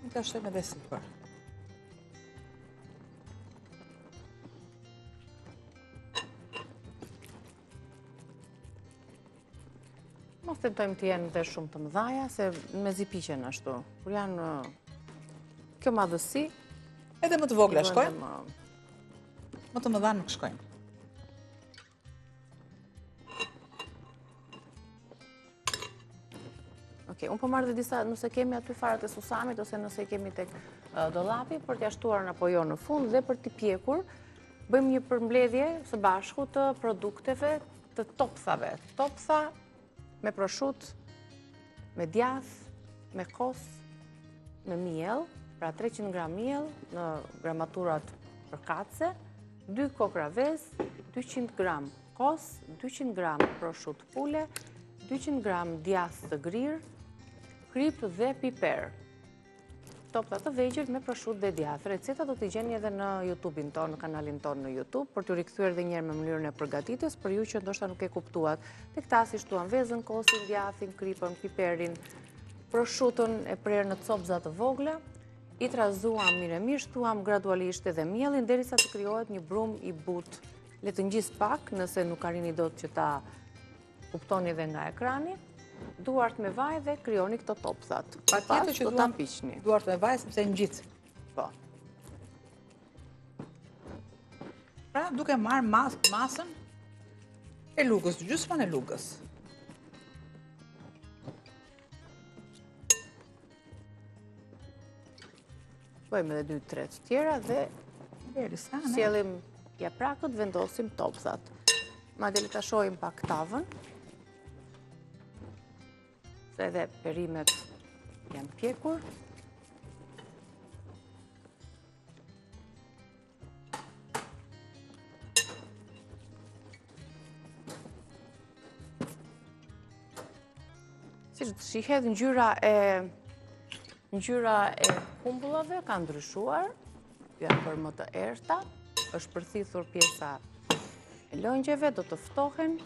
mund të shtojmë edhe sipër. Mos tentojmë të jenë dhe shumë të mëdhaja, se mezi piqen ashtu. Kur janë kjo madhësi... Edhe më të vogla shkojnë? Më të mëdha nuk shkojnë. Okej, unë po marr dhe disa, nëse kemi aty farat e susamit, ose nëse kemi tek dollapi, për t'ia shtuar apo jo në fund dhe për t'i pjekur, bëjmë një përmbledhje së bashku të produkteve të topthave. Toptha me proshutë, me djath, me kos, me miell, pra 300 gram miell në gramaturat përkatëse, 2 kokrra vezë, 200 gram kos, 200 gram proshutë pule, 200 gram djath të grirë, kripë dhe piper. Toptha të vegjël me proshutë dhe djath. Receta do t'i gjeni edhe në YouTube-in tonë, në kanalin tonë në YouTube, për t'ju rikthyer edhe njëherë me mënyrën e përgatitjes, për ju që ndoshta nuk e kuptuat. Tek tasi shtuam vezën, kosin, djathin, kripën, piperin, proshutën e prerë në copëza të vogla, i trazuam mirë e mirë, shtuam gradualisht edhe miellin, derisa të krijohet një brumë i butë. Le të ngjisë pak, nëse nuk arrini dot që ta kuptoni dhe nga ekrani, duart me vaj dhe krijoni këto topthat. Patjetër që duan piqni. Duart me vaj, sepse ngjit. Po. Pra, duke marrë mas, masën e lugës, gjysmën e lugës. Bëjmë edhe 2-3 të tjera dhe sjellim japrakët, vendosim topthat. Madje le ta shohim pak tavën, se edhe perimet janë pjekur. Siç shihet, ngjyra e ngjyra e kumbullave ka ndryshuar, janë bërë më të errëta, është përthithur pjesa e lëngjeve, do të ftohen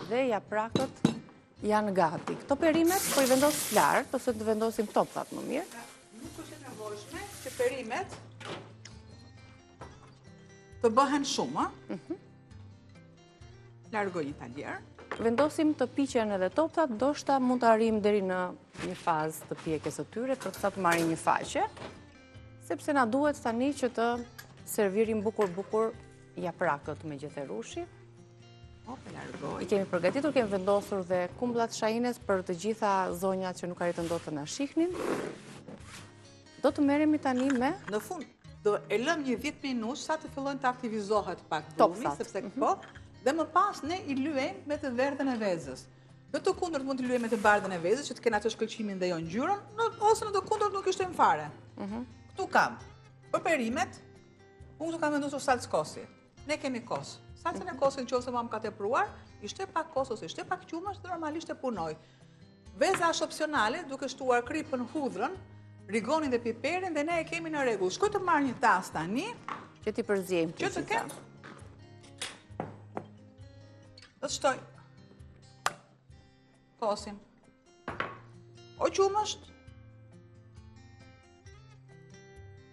dhe japrakët janë gati. Këto perimet po i vendos lart, ose të vendosim topthat më mirë. Nuk është e nevojshme që perimet të bëhen shumë, mhm. Largoj një taljer. Vendosim të piqen edhe topthat, ndoshta mund të arrijmë deri në një fazë të pjekjes së tyre, për sa të marrin një faqe, sepse na duhet tani që të servirim bukur bukur japrakët me gjethe rrushi. Po, po largoj. I kemi përgatitur, kemi vendosur dhe kumbullat shahines për të gjitha zonjat që nuk arritën dot të na shihnin. Do të merremi tani me... Në fund, do e lëmë një 10 minutë sa të fillojnë të aktivizohet pak brumi, sepse mhm. po, dhe më pas ne i lyejmë me të verdhën e vezës. Në të kundërt mund të lyejmë me të bardhën e vezës, që të kenë atë shkëlqimin dhe jo ngjyrën, ose në të kundërt nuk i shtojmë fare. Mhm. Këtu kam, për perimet, unë këtu kam vendosur salcë kosi. Ne kemi kos. Salcën e kosit në qoftë se mua më ka tepruar, i shtoj pak kos ose i shtoj pak qumësht dhe normalisht e punoj. Veza është opsionale, duke shtuar kripën, hudhrën, rigonin dhe piperin dhe ne e kemi në rregull. Shkoj të marr një tas tani. Që t'i përziejmë të gjitha. Që të kem. Do të shtoj kosin. O qumësht.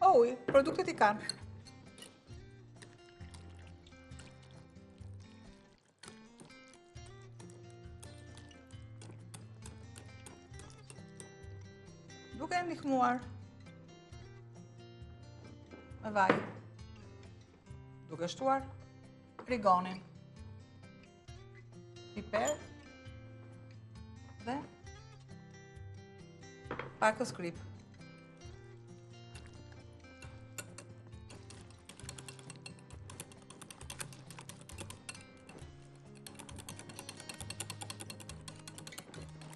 O ujë, produktet i kanë. Duke e ndihmuar me vaj. Duke shtuar rigonin. Piper dhe pakëz kripë.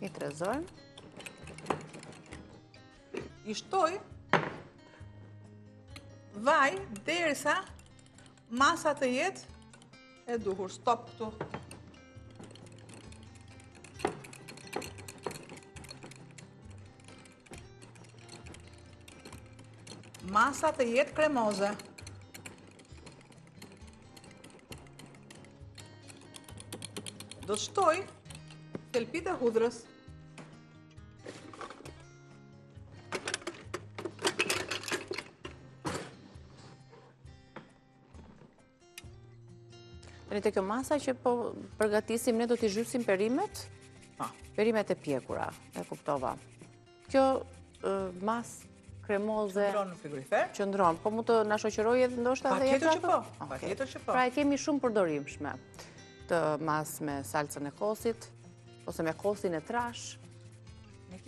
I trazojmë. I shtoj vaj derisa masa të jetë e duhur. Stop këtu. Masa të jetë kremoze. Do të shtoj thelpit e hudhrës. Tani te kjo masa që po përgatisim, ne do t'i zhysim perimet? Po. Perimet e pjekura, e kuptova. Kjo masë kremoze... Qëndron në frigorifer? Qëndron, po mund të na shoqërojë edhe ndoshta dhe Patjetër që po, patjetër që po. Pra e kemi shumë përdorimshme këtë masë me salcën e kosit, ose me kosin e trashë.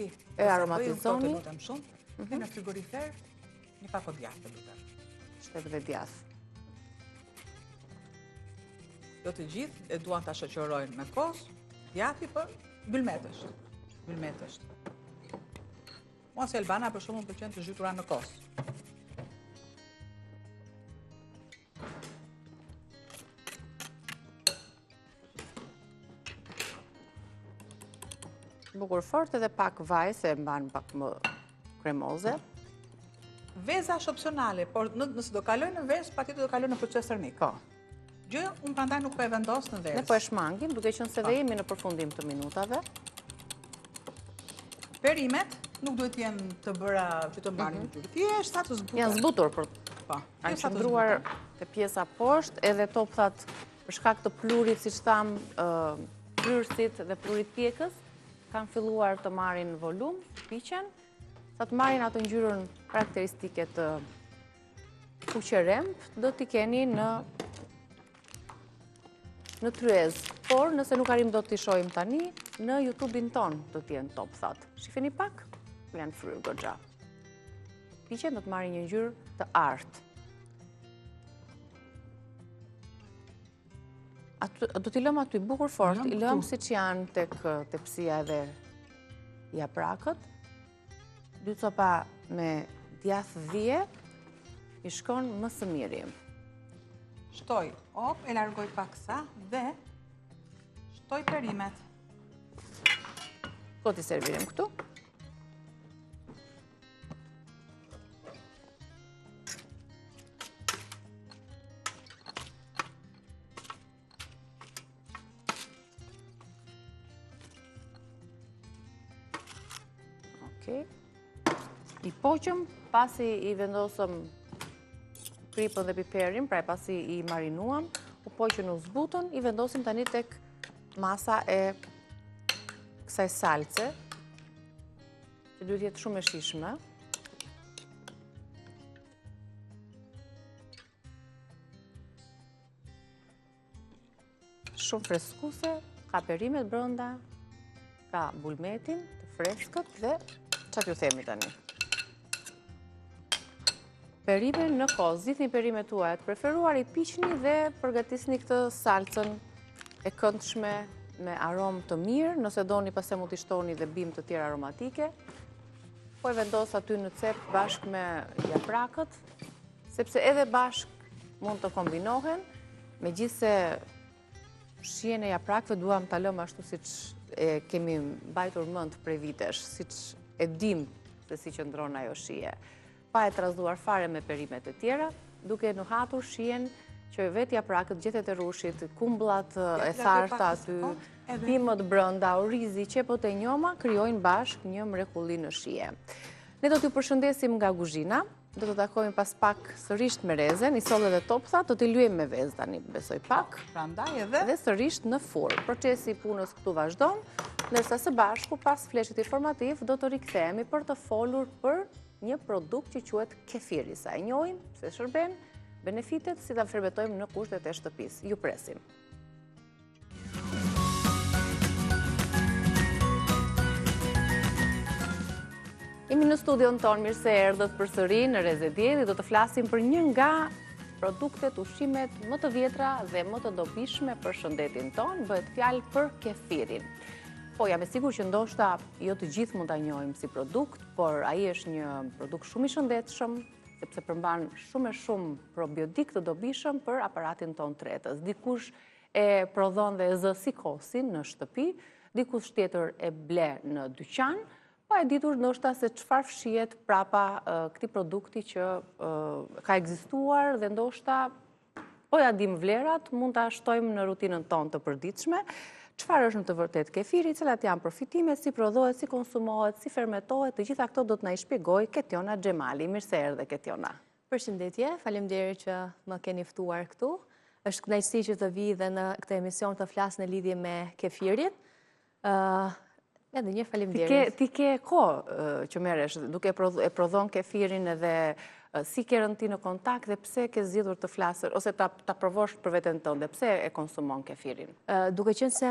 Ti, e aromatizoni. Të lutem shumë. Mhm. Në frigorifer, një pako djathë, të lutem. Shtet dhe djathë. Jo të gjithë e duan ta shoqërojnë me kos, djathi për po bylmet është. Bylmet është. Mua si Albana për shembull më pëlqen të zhytura në kos. Bukur fort edhe pak vaj se e mban pak më kremoze. Veza është opsionale, por nëse do kalojë në vezë, patjetër do kalojë në proces termik. Po. Gjë, unë prandaj nuk po e vendos në vezë. Ne po e shmangim, duke qenë se dhe po. jemi në përfundim të minutave. Perimet nuk duhet të jenë të bëra që të marrin mhm. ngjyrë. Thjesht sa të zbuten. Janë zbutur për po. Kanë qëndruar te pjesa poshtë, edhe topthat për shkak të pluhurit, siç thamë, fryrësit dhe pluhurit pjekës, kanë filluar të marrin volum, piqen, sa të marrin atë ngjyrën karakteristike të kuqerremtë, do t'i keni në në tryezë. Por, nëse nuk arrijmë dot t'i shohim tani, në YouTube-in tonë do të jenë topthat. Shifeni pak, janë fryrë goxha. Piqen do të marrin një ngjyrë të artë. Do t'i lëmë aty, bukur fort, i lëmë siç janë tek tepsia edhe japrakët. Dy copa me djathë dhie, i shkon më së miri. Shtoj, op, e largoj paksa dhe shtoj perimet. Po t'i servirim këtu. Okej. I poqëm pasi i vendosëm kripën dhe piperin, pra pasi i marinuam, u poqën u zbutën, i vendosim tani tek masa e kësaj salce, që duhet të jetë shumë e shijshme. Shumë freskuese, ka perimet brenda, ka bulmetin të freskët dhe ça t'ju themi tani. Perime në kos, zgjidhni perimet tuaja të preferuar, i piqni dhe përgatisni këtë salcën e këndshme me aromë të mirë, nëse doni pastaj mund t'i shtoni dhe bimë të tjera aromatike. Po e vendos aty në cep bashkë me japrakët, sepse edhe bashkë mund të kombinohen, megjithëse shijen e japrakëve duam ta lëmë ashtu siç e kemi mbajtur mend prej vitesh, siç e dimë se si qëndron ajo shije. Pa e trazuar fare me perimet e tjera, duke nuhatur shijen që vetë japrakët, gjethet e rrushit, kumbllat e tharta aty, bimët brenda, orizi, qepët e njoma, krijojnë bashkë një mrekulli në shije. Ne do t'ju përshëndesim nga kuzhina, do të takohemi pas pak sërisht me Rezen, i solle dhe toptha, do t'i lyejmë me vezë tani, besoj pak. Prandaj edhe. Dhe sërisht në furrë. Procesi i punës këtu vazhdon, ndërsa së bashku pas fleshit informativ do të rikthehemi për të folur për një produkt që quhet kefiri. Sa e njohim, pse shërben, benefitet si ta fermentojmë në kushtet e shtëpisë. Ju presim. Jemi në studion tonë, mirë se erdhët përsëri në Rreze Dielli, do të flasim për një nga produktet, ushqimet më të vjetra dhe më të dobishme për shëndetin tonë, bëhet fjalë për kefirin. Po, jam e sigurt që ndoshta jo të gjithë mund ta njohim si produkt, por ai është një produkt shumë i shëndetshëm, sepse përmban shumë e shumë probiotikë të dobishëm për aparatin tonë tretës. Dikush e prodhon dhe e zë si kosin në shtëpi, dikush tjetër e ble në dyqan, pa e ditur ndoshta se çfarë fshihet prapa këtij produkti që ka ekzistuar dhe ndoshta po ia dimë vlerat, mund ta shtojmë në rutinën tonë të përditshme. Çfarë është në të vërtetë kefiri, cilat janë përfitimet, si prodhohet, si konsumohet, si fermentohet, të gjitha këto do të na i shpjegojë Ketjona Xhemali. Mirë se erdhe Ketjona. Përshëndetje, faleminderit që më keni ftuar këtu. Është kënaqësi që të vij dhe në këtë emision të flas në lidhje me kefirin. Edhe një faleminderit. Ti ke kohë që merresh duke e prodhon kefirin edhe si ke rënë ti në kontakt dhe pse ke zgjedhur të flasësh ose ta ta provosh për veten tënde, pse e konsumon kefirin? Duke qenë se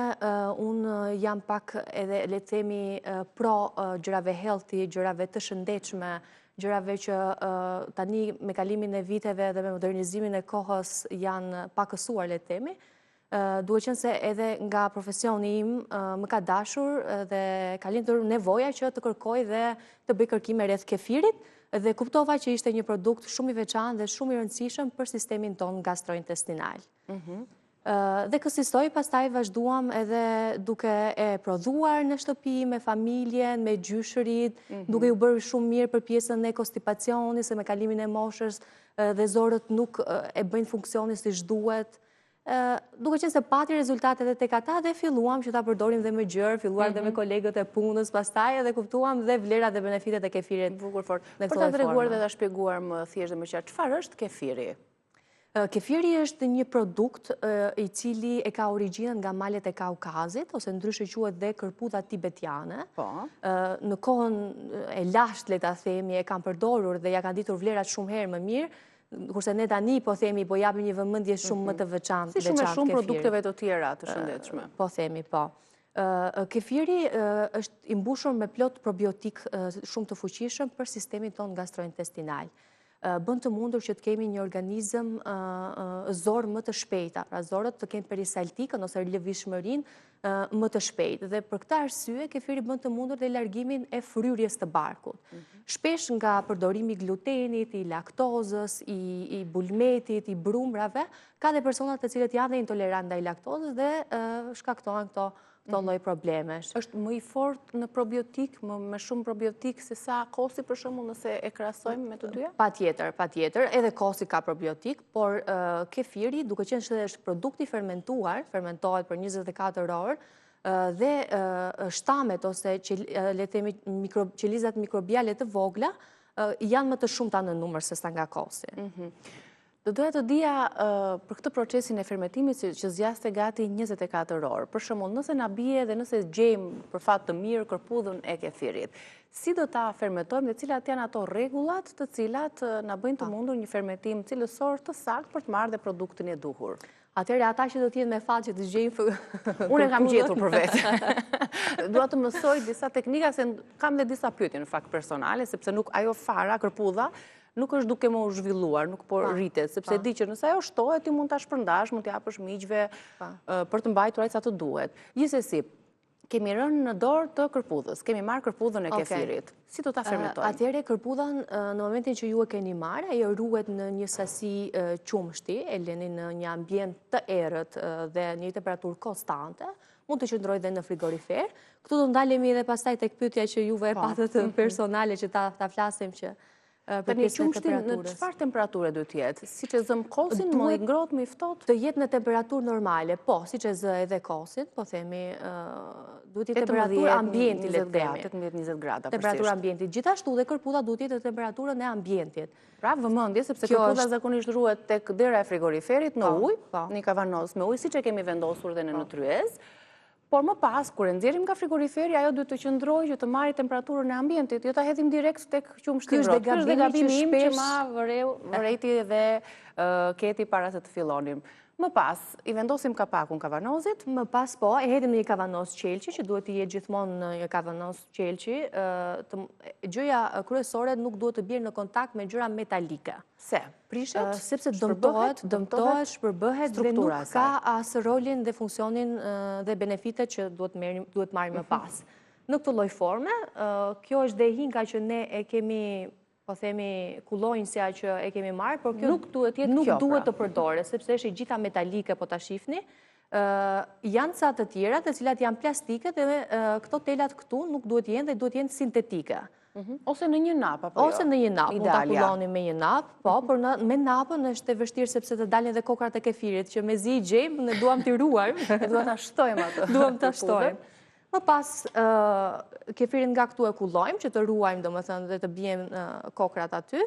unë jam pak edhe le të themi pro gjërave healthy, gjërave të shëndetshme, gjërave që tani me kalimin e viteve dhe me modernizimin e kohës janë pakësuar le të themi, Duke qenë se edhe nga profesioni im më ka dashur dhe ka lindur nevoja që të kërkoj dhe të bëj kërkime rreth kefirit dhe kuptova që ishte një produkt shumë i veçantë dhe shumë i rëndësishëm për sistemin tonë gastrointestinal. Mhm. Dhe kësisoj pastaj vazhduam edhe duke e prodhuar në shtëpi me familjen, me gjyshërit, mhm. duke ju bërë shumë mirë për pjesën e konstipacionit, se me kalimin e moshës dhe zorrët nuk e bëjnë funksionin siç duhet. Duke qenë se pati rezultate edhe tek ata dhe filluam që ta përdorim dhe më gjerë, filluam dhe me mhm. kolegët e punës, pastaj edhe kuptuam dhe vlerat dhe benefitet e kefirit. Bukur fort. Për ta treguar dhe ta shpjeguar më thjesht dhe më qartë, çfarë është kefiri? Kefiri është një produkt i cili e ka origjinën nga malet e Kaukazit, ose ndryshe quhet dhe kërpudha tibetiane. Po. Në kohën e lashtë, le ta themi, e kanë përdorur dhe ia kanë ditur vlerat shumë herë më mirë, Kurse ne tani po themi, po japim një vëmendje shumë më mhm. të veçantë. Si shumë e shumë produkteve të tjera të shëndetshme. Po themi, po. Kefiri është i mbushur me plot probiotikë shumë të fuqishëm për sistemin tonë gastrointestinal. Bën të mundur që të kemi një organizëm zorrë më të shpejta, pra zorrët të kenë peristaltikën ose lëvizshmërinë më të shpejtë. Dhe për këtë arsye, kefiri bën të mundur dhe largimin e fryrjes të barkut. Mhm. Shpesh nga përdorimi i glutenit, i laktozës, i bulmetit, i brumrave, ka dhe persona të cilët janë dhe intolerantë ndaj laktozës dhe shkaktohen këto këto mhm. lloj problemesh. Është më i fortë në probiotik, më me shumë probiotik se sa kosi për shembull nëse e krahasojmë me të dyja? Patjetër, patjetër, edhe kosi ka probiotik, por kefiri, duke qenë se është produkt i fermentuar, fermentohet për 24 orë, dhe shtamet ose le të themi qelizat mikrobiale të vogla janë më të shumta në numër se sa nga kosi. Mhm. Do doja të dija për këtë procesin e fermentimit që zgjaste gati 24 orë. Për shembull, nëse na bie dhe nëse gjejmë për fat të mirë kërpudhën e kefirit, si do ta fermentojmë dhe cilat janë ato rregullat të cilat na bëjnë të mundur një fermentim cilësor të saktë për të marrë dhe produktin e duhur? Atëherë ata që do të jenë me fat që të gjejnë Unë e kam gjetur për vete. Dua të mësoj disa teknika se kam dhe disa pyetje në fakt personale, sepse nuk ajo fara kërpudha nuk është duke më u zhvilluar, nuk po rritet, sepse di që nëse ajo shtohet ti mund ta shpërndash, mund t'i japësh miqve për të mbajtur aq sa të duhet. Gjithsesi, Kemi rënë në dorë të kërpudhës, kemi marrë kërpudhën e kefirit. Si do ta fermentojmë? Atëherë kërpudhën në momentin që ju e keni marrë, ajo ruhet në një sasi qumështi, e leni në një ambient të errët dhe një temperaturë konstante, mund të qëndrojë dhe në frigorifer. Këtu do ndalemi edhe pastaj tek pyetja që juve e po. patët mhm. personale që ta flasim që Tani qumështi në çfarë temperature duhet të jetë? Siç e zëmë kosin, më i ngrohtë, më i ftohtë? Të jetë në temperaturë normale, po, siç e zë edhe kosin, po themi, duhet të jetë temperaturë ambienti, le të themi. 18-20 gradë, Temperaturë ambienti. Gjithashtu dhe kërpudha duhet të jetë në temperaturën e ambientit. Pra, vëmendje, sepse kërpudha zakonisht ruhet tek dera e frigoriferit në po, ujë, po. në një kavanoz me ujë, siç e kemi vendosur dhe në në po. tryezë, Por më pas, kur e nxjerrim nga frigoriferi, ajo duhet të qëndrojë që të marrë temperaturën e ambientit, jo ta hedhim direkt tek qumështi i ngrohtë. Ky është dhe gabimi im që ma vërejti dhe Keti para se të fillonim. Më pas, i vendosim kapakun kavanozit? Më pas, po, e hedhim në një kavanoz qelqi, që duhet të jetë gjithmonë në një kavanoz qelqi. Gjëja kryesore nuk duhet të bjerë në kontakt me gjëra metalike. Pse? Prishet? Sepse dëmtohet, dëmtohet, shpërbëhet dhe nuk ka as rolin dhe funksionin dhe benefitet që duhet duhet marrim më mhm. pas. Në këtë lloj forme, kjo është dhe hinka që ne e kemi po themi kullonjësja që e kemi marrë, por kjo nuk duhet jetë nuk duhet pra. të përdoret, sepse është e gjitha metalike po ta shifni. Janë ca të tjera, të cilat janë plastike dhe këto telat këtu nuk duhet jenë dhe duhet jenë sintetike. Mhm. Ose në një napë, apo jo? Ose në një napë, mund ta kulloni me një napë, po, mhm. por me napën është e vështirë sepse të dalin dhe kokrrat e kefirit, që mezi i gjejmë, ne duam t'i ruajmë. Duam ta shtojmë atë. Duam ta shtojmë. Më pas, kefirin nga këtu e kullojmë, që të ruajmë, domethënë, dhe të bien kokrrat aty.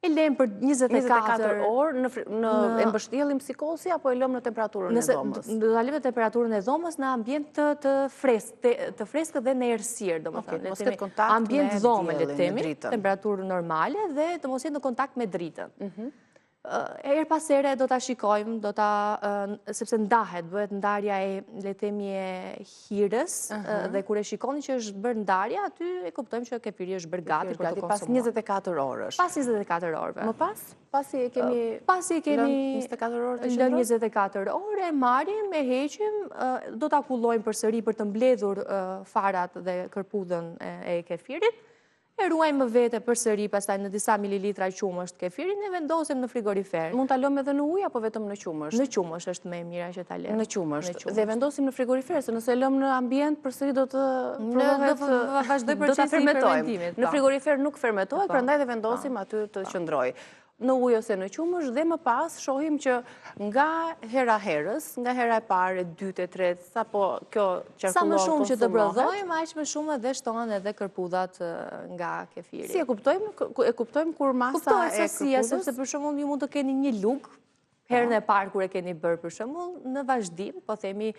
E lëmë për 24 orë në e mbështjellim si kosi apo e lëmë në temperaturën e dhomës? Do ta lëmë në temperaturën e dhomës në ambient të të freskët, të freskët dhe në errësirë, domethënë. Mos ketë kontakt ambient dhome, le të themi, temperaturë normale dhe të mos jetë në kontakt me dritën. Mhm. Herë pas here do ta shikojmë, do ta sepse ndahet, bëhet ndarja e le të themi e hirës dhe kur e shikoni që është bërë ndarja, aty e kuptojmë që kefiri është bërë gati për t'u konsumuar. Pas 24 orësh. Pas 24 orëve. Më pas, pasi e kemi pasi e kemi 24 orë të lënë 24 orë, e marrim, e heqim, do ta kullojmë përsëri për të mbledhur farat dhe kërpudhën e kefirit. E ruajmë më vete përsëri pastaj në disa mililitra qumësht kefirin e vendosim në frigorifer. Mund ta lëmë edhe në ujë apo vetëm në qumësht? Në qumësht është më e mira që ta lëmë. Në qumësht. Dhe e vendosim në frigorifer, se nëse e lëmë në ambient përsëri do të prodhohet do vazhdojë procesi i fermentimit. Në po. frigorifer nuk fermentohet, po. prandaj dhe vendosim po. aty të qëndrojë në ujë ose në qumësht dhe më pas shohim që nga hera herës, nga hera e parë, e dytë, e tretë, sa po kjo qarkullon, Sa më shumë që të prodhojmë, aq më shumë edhe shtohen edhe kërpudhat nga kefiri. Si e kuptojmë, e kuptojmë kur masa e kërpudhës? Kuptohet sasia, sepse për shembull ju mund të keni një lugë, herën e parë kur e keni bërë për shembull, në vazhdim, po themi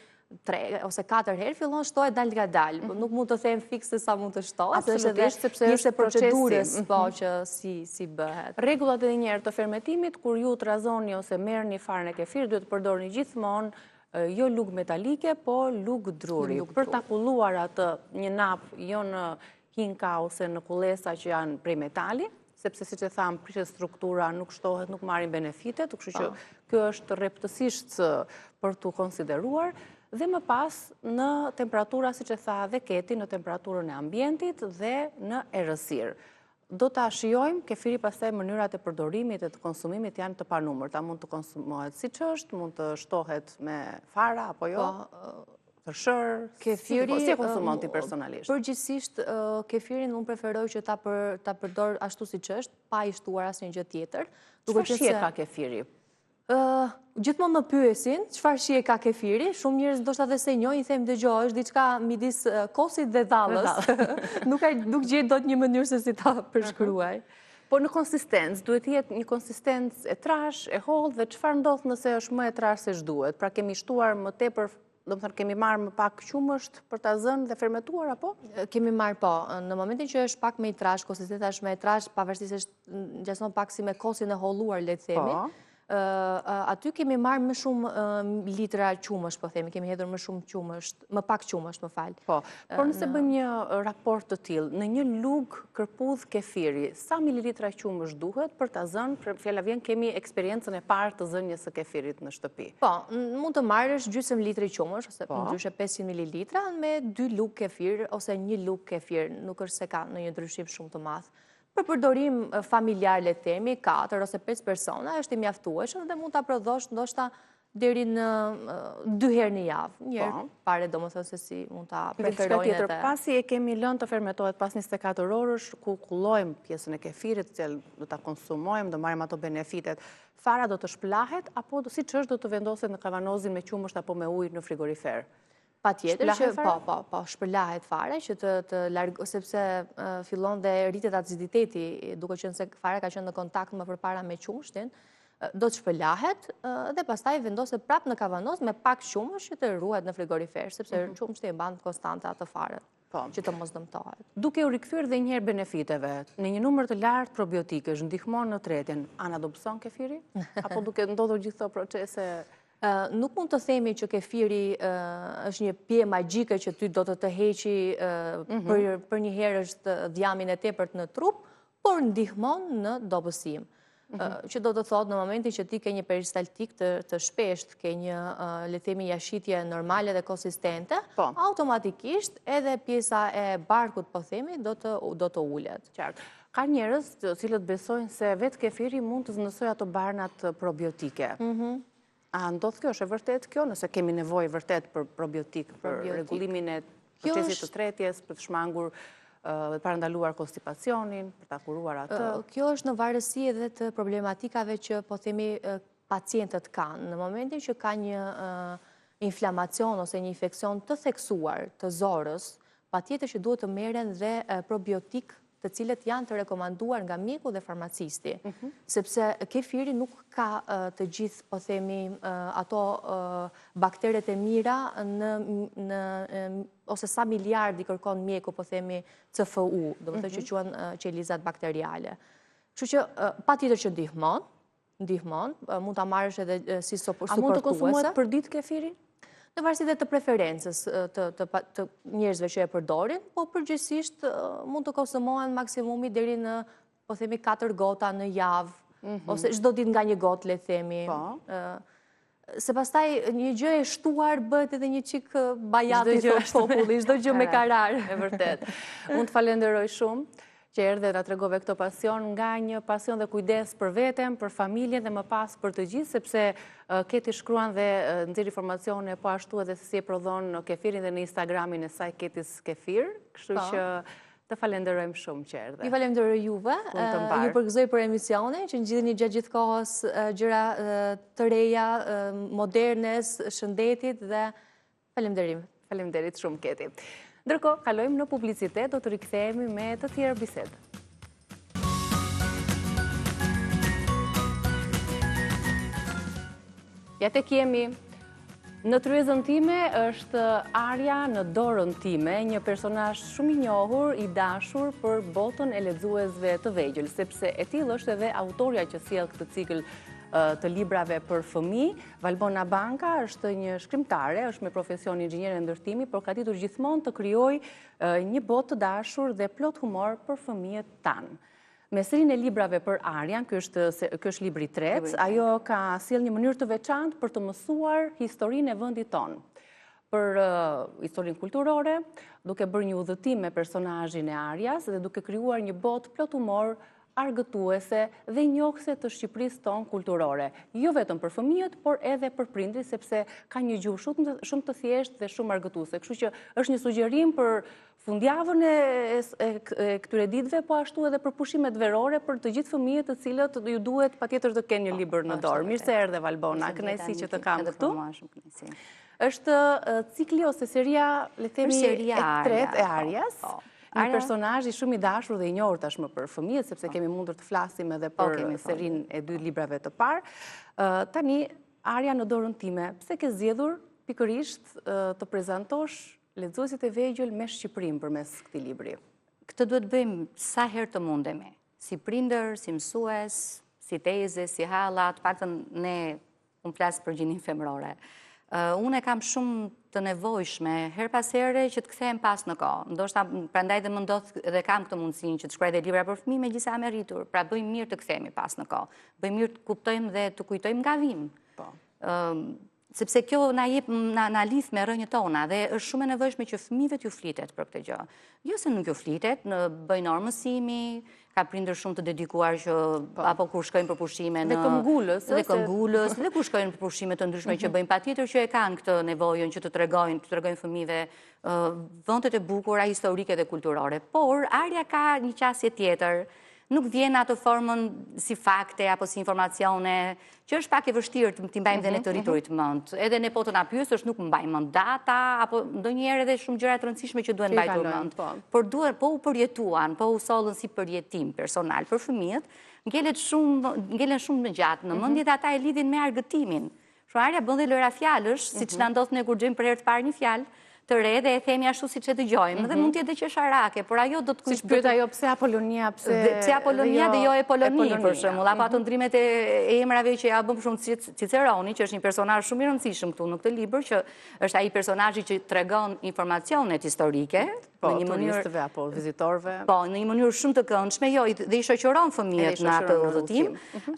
tre ose katër herë fillon shtohet dalëngadalë, po mhm. nuk mund të them fiks se sa mund të shtohet, sepse është sepse është procedurës po mhm. që si si bëhet. Rregullat edhe një herë të fermentimit kur ju trazoni ose merrni farën e kefirit, duhet të përdorni gjithmonë jo lugë metalike, po lugë druri. Për ta kulluar atë një napë jo në hinka ose në kullesa që janë prej metali, sepse siç e thamë, prishet struktura, nuk shtohet, nuk marrin benefitet, kështu që po. kjo është rreptësisht për t'u konsideruar, dhe më pas në temperatura, siç e tha dhe Keti, në temperaturën e ambientit dhe në errësirë. Do ta shijojmë, kefiri pastaj mënyrat e përdorimit e të konsumimit janë të panumërta, mund të konsumohet siç është, mund të shtohet me fara, apo jo? Po, tërshërë, kefiri, si e konsumon ti personalisht? Përgjithësisht, kefirin unë preferoj që ta përdor ashtu siç është, pa i shtuar asnjë gjë tjetër. Çfarë shije ka kefiri? Gjithmonë më pyesin, çfarë shije ka kefiri, shumë njerëz ndoshta dhe s'e njohin, them dëgjo, është diçka midis kosit dhe dhallës. Nuk nuk gjej dot një mënyrë se si ta përshkruaj. Po në konsistencë, duhet të jetë një konsistencë e trashë, e hollë dhe çfarë ndodh nëse është më e trashë se ç'duhet? Pra kemi shtuar më tepër Domethënë, kemi marrë më pak qumësht për ta zënë dhe fermentuar, apo? Kemi marrë, po. Në momentin që është pak më i trashë, konsistenca është më e trashë, pavarësisht se është ngjason pak si me kosin e holluar, le të themi, po. aty kemi marrë më shumë litra qumësht, po themi, kemi hedhur më shumë qumësht, më pak qumësht, më fal. Po, por nëse bëjmë një raport të tillë, në një lugë kërpudhë kefiri, sa mililitra qumësht duhet për ta zënë, për fjala vjen kemi eksperiencën e parë të zënies së kefirit në shtëpi. Po, mund të marrësh gjysmë litri qumësht, ose po. ndryshe 500 mililitra, me dy lugë kefir, ose një lugë kefir, nuk është se ka ndonjë ndryshim shumë të madh. Për përdorim familjar le të themi, 4 ose 5 persona, është i mjaftueshëm dhe mund ta prodhosh ndoshta deri në dy herë në javë. Një herë po. pare domethënë se si mund ta preferojnë edhe. Pasi e kemi lënë të fermentohet pas 24 orësh, ku kullojmë pjesën e kefirit, të cilën do ta konsumojmë, do marrim ato benefitet. Fara do të shpëlahet, apo siç është do të vendoset në kavanozin me qumësht apo me ujë në frigorifer? Patjetër që, po, po, po, shpëlahet fara që të, të larg, sepse fillon dhe rritet aciditeti, duke qenë se fara ka qenë në kontakt më përpara me qumështin, do të shpëlahet dhe pastaj vendoset prapë në kavanoz me pak qumësht që të ruhet në frigorifer, sepse mhm. qumështi e mban konstante atë farën. Po. që të mos dëmtohet. Duke u rikthyer dhe njëherë benefiteve, në një numër të lartë probiotikësh, ndihmon në tretjen, a na dobëson kefiri? Apo duke ndodhur gjithë këto procese Nuk mund të themi që kefiri është një pije magjike që ty do të të heqi mhm. për, përnjëherësh dhjamin e tepërt në trup, por ndihmon në dobësim. Mhm. Që do të thotë në momentin që ti ke një peristaltikë të, të shpeshtë, ke një, le të themi, jashitje normale dhe konsistente, po. automatikisht edhe pjesa e barkut, po themi, do të, do të ulet. Qartë. Ka njerëz të cilët besojnë se vetë kefiri mund të zëvendësojë ato barnat probiotike. Mhm. A ndodh kjo, është e vërtetë kjo, nëse kemi nevojë vërtet për probiotik, për rregullimin e procesit të tretjes, për të shmangur dhe parandaluar konstipacionin, për ta kuruar atë? Kjo është në varësi edhe të problematikave që po themi pacientët kanë. Në momentin që ka një inflamacion ose një infeksion të theksuar të zorrës, patjetër që duhet të merren dhe probiotik. të cilët janë të rekomanduar nga mjeku dhe farmacisti, mhm. sepse kefiri nuk ka të gjithë, po themi, ato bakteret e mira në, në ose sa miliard i kërkon mjeku, po themi, CFU, domethënë që mhm. quhen qelizat bakteriale. Kështu që, patjetër që ndihmon, ndihmon, mund ta marrësh edhe si suportuese. A mund të konsumohet për ditë kefiri? Në varësi dhe të preferencës të, të, të njerëzve që e përdorin, po përgjithësisht mund të konsumohen maksimumi deri në, po themi, 4 gota në javë, mhm. ose çdo ditë nga një gotë, le të themi. Po. Se pastaj një gjë e shtuar bëhet edhe një çikë bajat i thotë populli, çdo gjë me karar. E vërtetë. Unë të falenderoj shumë që erdhe na tregove këtë pasion, nga një pasion dhe kujdes për veten, për familjen dhe më pas për të gjithë, sepse Keti shkruan dhe nxjerr informacione po ashtu edhe se si e prodhon kefirin dhe në Instagramin e saj Ketis Kefir, kështu po. që të falenderojmë shumë që erdhe. Ju falenderoj juve, ju përgëzoj për emisionin, që nxirrni gjatë gjithë kohës gjëra të reja, moderne, shëndetit dhe Faleminderit. Faleminderit shumë Keti. Ndërkohë, kalojmë në publicitet, do të rikthehemi me të tjerë biseda. Ja tek jemi në tryezën time është Arja në dorën time, një personazh shumë i njohur, i dashur për botën e lexuesve të vegjël, sepse e tillë është edhe autorja që sjell këtë cikël të librave për fëmijë. Valbona Banka është një shkrimtare, është me profesion inxhiniere ndërtimi, por ka ditur gjithmonë të krijojë një botë të dashur dhe plot humor për fëmijët tanë. Me serinë e librave për Arjan, ky është ky është libri i tretë, ajo ka sjellë një mënyrë të veçantë për të mësuar historinë e vendit tonë për historinë kulturore, duke bërë një udhëtim me personazhin e Arjas dhe duke krijuar një botë plot humor argëtuese dhe njohëse të Shqipërisë tonë kulturore, jo vetëm për fëmijët, por edhe për prindërit, sepse ka një gjuhë shumë shumë të thjeshtë dhe shumë argëtuese. Kështu që është një sugjerim për fundjavën e, e, e këtyre ditëve, po ashtu edhe për pushimet verore për të gjithë fëmijët të cilët ju duhet patjetër të kenë një po, libër në dorë. Mirë se erdhe Valbona, kënaqësi që të kam këtu. Është cikli ose seria, le të themi, e tretë e Arjas. Po, po. Një personazh i shumë i dashur dhe i njohur tashmë për fëmijët, sepse po. kemi mundur të flasim edhe po, për serinë e dy librave të parë. Tani, Arja në dorën time, pse ke zgjedhur pikërisht të prezantosh lexuesit e vegjël me Shqipërinë përmes këtij libri? Këtë duhet të bëjmë sa herë të mundemi, si prindër, si mësues, si teze, si halla, të paktën ne Unë flas për gjininë femërore. Unë e kam shumë të nevojshme, herë pas here që të kthehem pas në kohë. Ndoshta prandaj dhe më ndodh dhe kam këtë mundësinë që të shkruaj dhe libra për fëmijë, megjithëse jam e rritur. Pra bëjmë mirë të kthehemi pas në kohë. Bëjmë mirë të kuptojmë dhe të kujtojmë nga vijmë. Po. Sepse kjo na jep na na lidh me rrënjët tona dhe është shumë e nevojshme që fëmijëve t'ju flitet për këtë gjë. Jo se nuk ju flitet, në bëjnë orë mësimi, ka prindër shumë të dedikuar që po. apo kur shkojnë për pushime në... Dhe këmbëngulës. Dhe këmbëngulës, dhe kur shkojnë për pushime të ndryshme që mhm. bëjnë patjetër që e kanë këtë nevojën që të tregojnë, të tregojnë fëmijëve vendet e bukura historike dhe kulturore. Por, Arja ka një qasje tjetër, nuk vjen atë formën si fakte apo si informacione, që është pak e vështirë t'i mbajmë dhe ne të mhm, rriturit mhm. mend. Edhe ne po të na pyesësh nuk mbajmë mend data apo ndonjëherë edhe shumë gjëra të rëndësishme që duhen mbajtur mend. Po. Por duhen po u përjetuan, po u sollën si përjetim personal për fëmijët, ngelet shumë ngelen shumë më gjatë në mhm. mendje dhe ata e lidhin me argëtimin. Shumë Arja bën dhe lojra fjalësh, siç na ndodh ne kur dëgjojmë për herë të parë një fjalë të re dhe e themi ashtu siç e dëgjojmë, dhe mund të jetë dhe qesharake, por ajo do të kujt... Siç pyet ajo pse Apolonia, pse... Pse Apolonia dhe jo Epolonia, për shembull, apo ato ndrimet e emrave që ja bën për shembull Ciceroni, që është një personazh shumë i rëndësishëm këtu në këtë libër, që është ai personazhi që tregon informacionet historike, Po, në një mënyrë turistëve apo vizitorëve. Po, në një mënyrë shumë të këndshme, jo, dhe i shoqëron fëmijët në atë udhëtim. Mhm.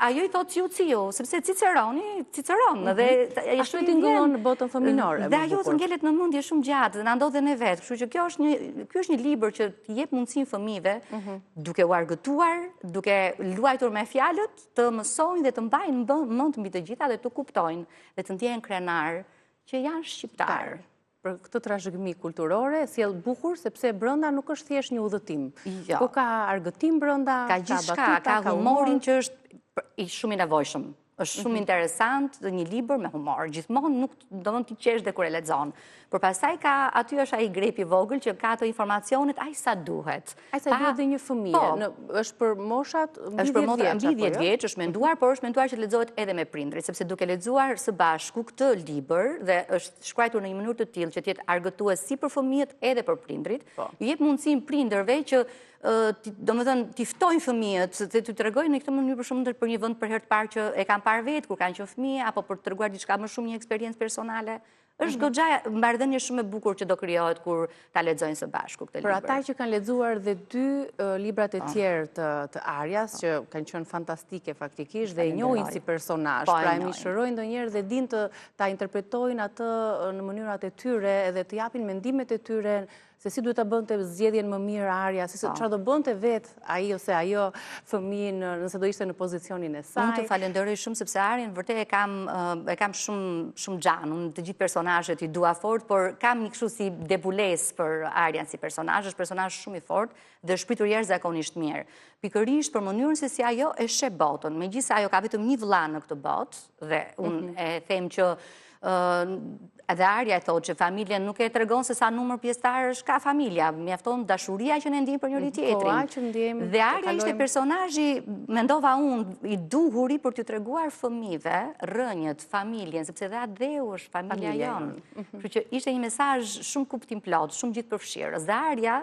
Ajo i thotë ciu ciu, sepse Ciceroni, Ciceron, mhm. dhe ashtu e tingëllon në botën fëminore. Dhe ajo të ngelet në mendje shumë gjatë, dhe na ndodh dhe ne vetë, kështu që kjo është një ky është një libër që t'i jep mundësinë fëmijëve, mhm. duke u argëtuar, duke luajtur me fjalët, të mësojnë dhe të mbajnë mend mbi të gjitha dhe të kuptojnë dhe të ndjehen krenarë që janë shqiptarë. Për këtë trashëgimi kulturore, sjell bukur, sepse brenda nuk është thjesht një udhëtim. Jo. Po ka argëtim brenda, ka batuta, ka humorin që është i shumë i nevojshëm. Është shumë mhm. interesant dhe një libër me humor. Gjithmonë nuk domethënë ti qesh dhe kur e lexon. Por pastaj ka aty është ai grepi i vogël që ka ato informacionet aq sa duhet. Aq sa duhet dhe një fëmijë. Po, është për moshat mbi 10 vjeç. Mbi 10 vjeç është menduar, por është menduar që të lexohet edhe me prindërit, sepse duke lexuar së bashku këtë libër dhe është shkruar në një mënyrë të tillë që të jetë argëtues si për fëmijët edhe për prindërit, po. ju jep mundësinë prindërve që domethënë, t'i ftojnë fëmijët, dhe t'u tregojnë në këtë mënyrë për shembull për një vend për herë të parë që e kanë parë vetë, kur kanë qenë fëmijë, apo për të treguar diçka më shumë një eksperiencë personale. Është mhm. goxha marrëdhënie shumë e bukur që do krijohet kur ta lexojnë së bashku këtë libër. Për ata që kanë lexuar dhe dy librat e po. tjerë të, të Arjas, që kanë qenë fantastike faktikisht dhe e njohin si personazh, po, pra e mishërojnë ndonjëherë dhe dinë të ta interpretojnë atë në mënyrat e tyre edhe të japin mendimet e tyre se si duhet ta bënte zgjedhjen më mirë Arja, se po. çfarë do bënte vetë ai ose ajo fëmijë nëse do ishte në pozicionin e saj. Unë të falenderoj shumë sepse Arjen vërtet e kam e kam shumë shumë xhan, unë të gjithë personazhet i dua fort, por kam një kështu si debulesë për Arjan si personazh, është personazh shumë i fortë dhe është pritur jashtëzakonisht mirë. Pikërisht për mënyrën se si ajo e sheh botën, megjithëse ajo ka vetëm një vëlla në këtë botë dhe unë mhm. e them që Edhe Arja e thotë që familja nuk e tregon se sa numër pjesëtarësh ka familja, mjafton dashuria që ne ndjejmë për njëri po, tjetrin. Dhe Arja ishte personazhi, mendova unë, i duhuri për t'u treguar fëmijëve rrënjët, familjen, sepse dhe atdheu është familja jonë. Mhm. Kështu që ishte një mesazh shumë kuptimplotë, shumë gjithëpërfshirës. Dhe Arja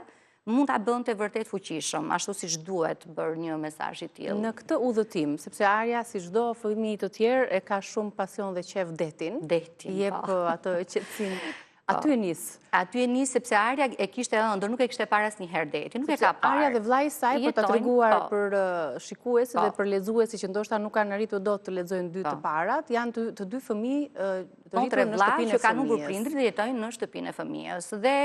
mund ta bënte vërtet fuqishëm, ashtu siç duhet bërë një mesazh i tillë. Në këtë udhëtim, sepse Arja si çdo fëmijë të tjerë e ka shumë pasion dhe qejf detin. Detin, jep po. atë qetësinë. Po. Aty e nis. Aty e nis sepse Arja e kishte ëndërr, nuk e kishte parë asnjëherë detin, nuk e ka parë. Arja dhe vëllai i saj për ta treguar po. për uh, shikuesit dhe për lexuesit që ndoshta nuk kanë arritur dot të lexojnë dy të parat, janë të dy fëmijë uh, të rritur në shtëpinë e fëmijës. Që kanë humbur prindërit dhe jetojnë në shtëpinë e fëmijës. Dhe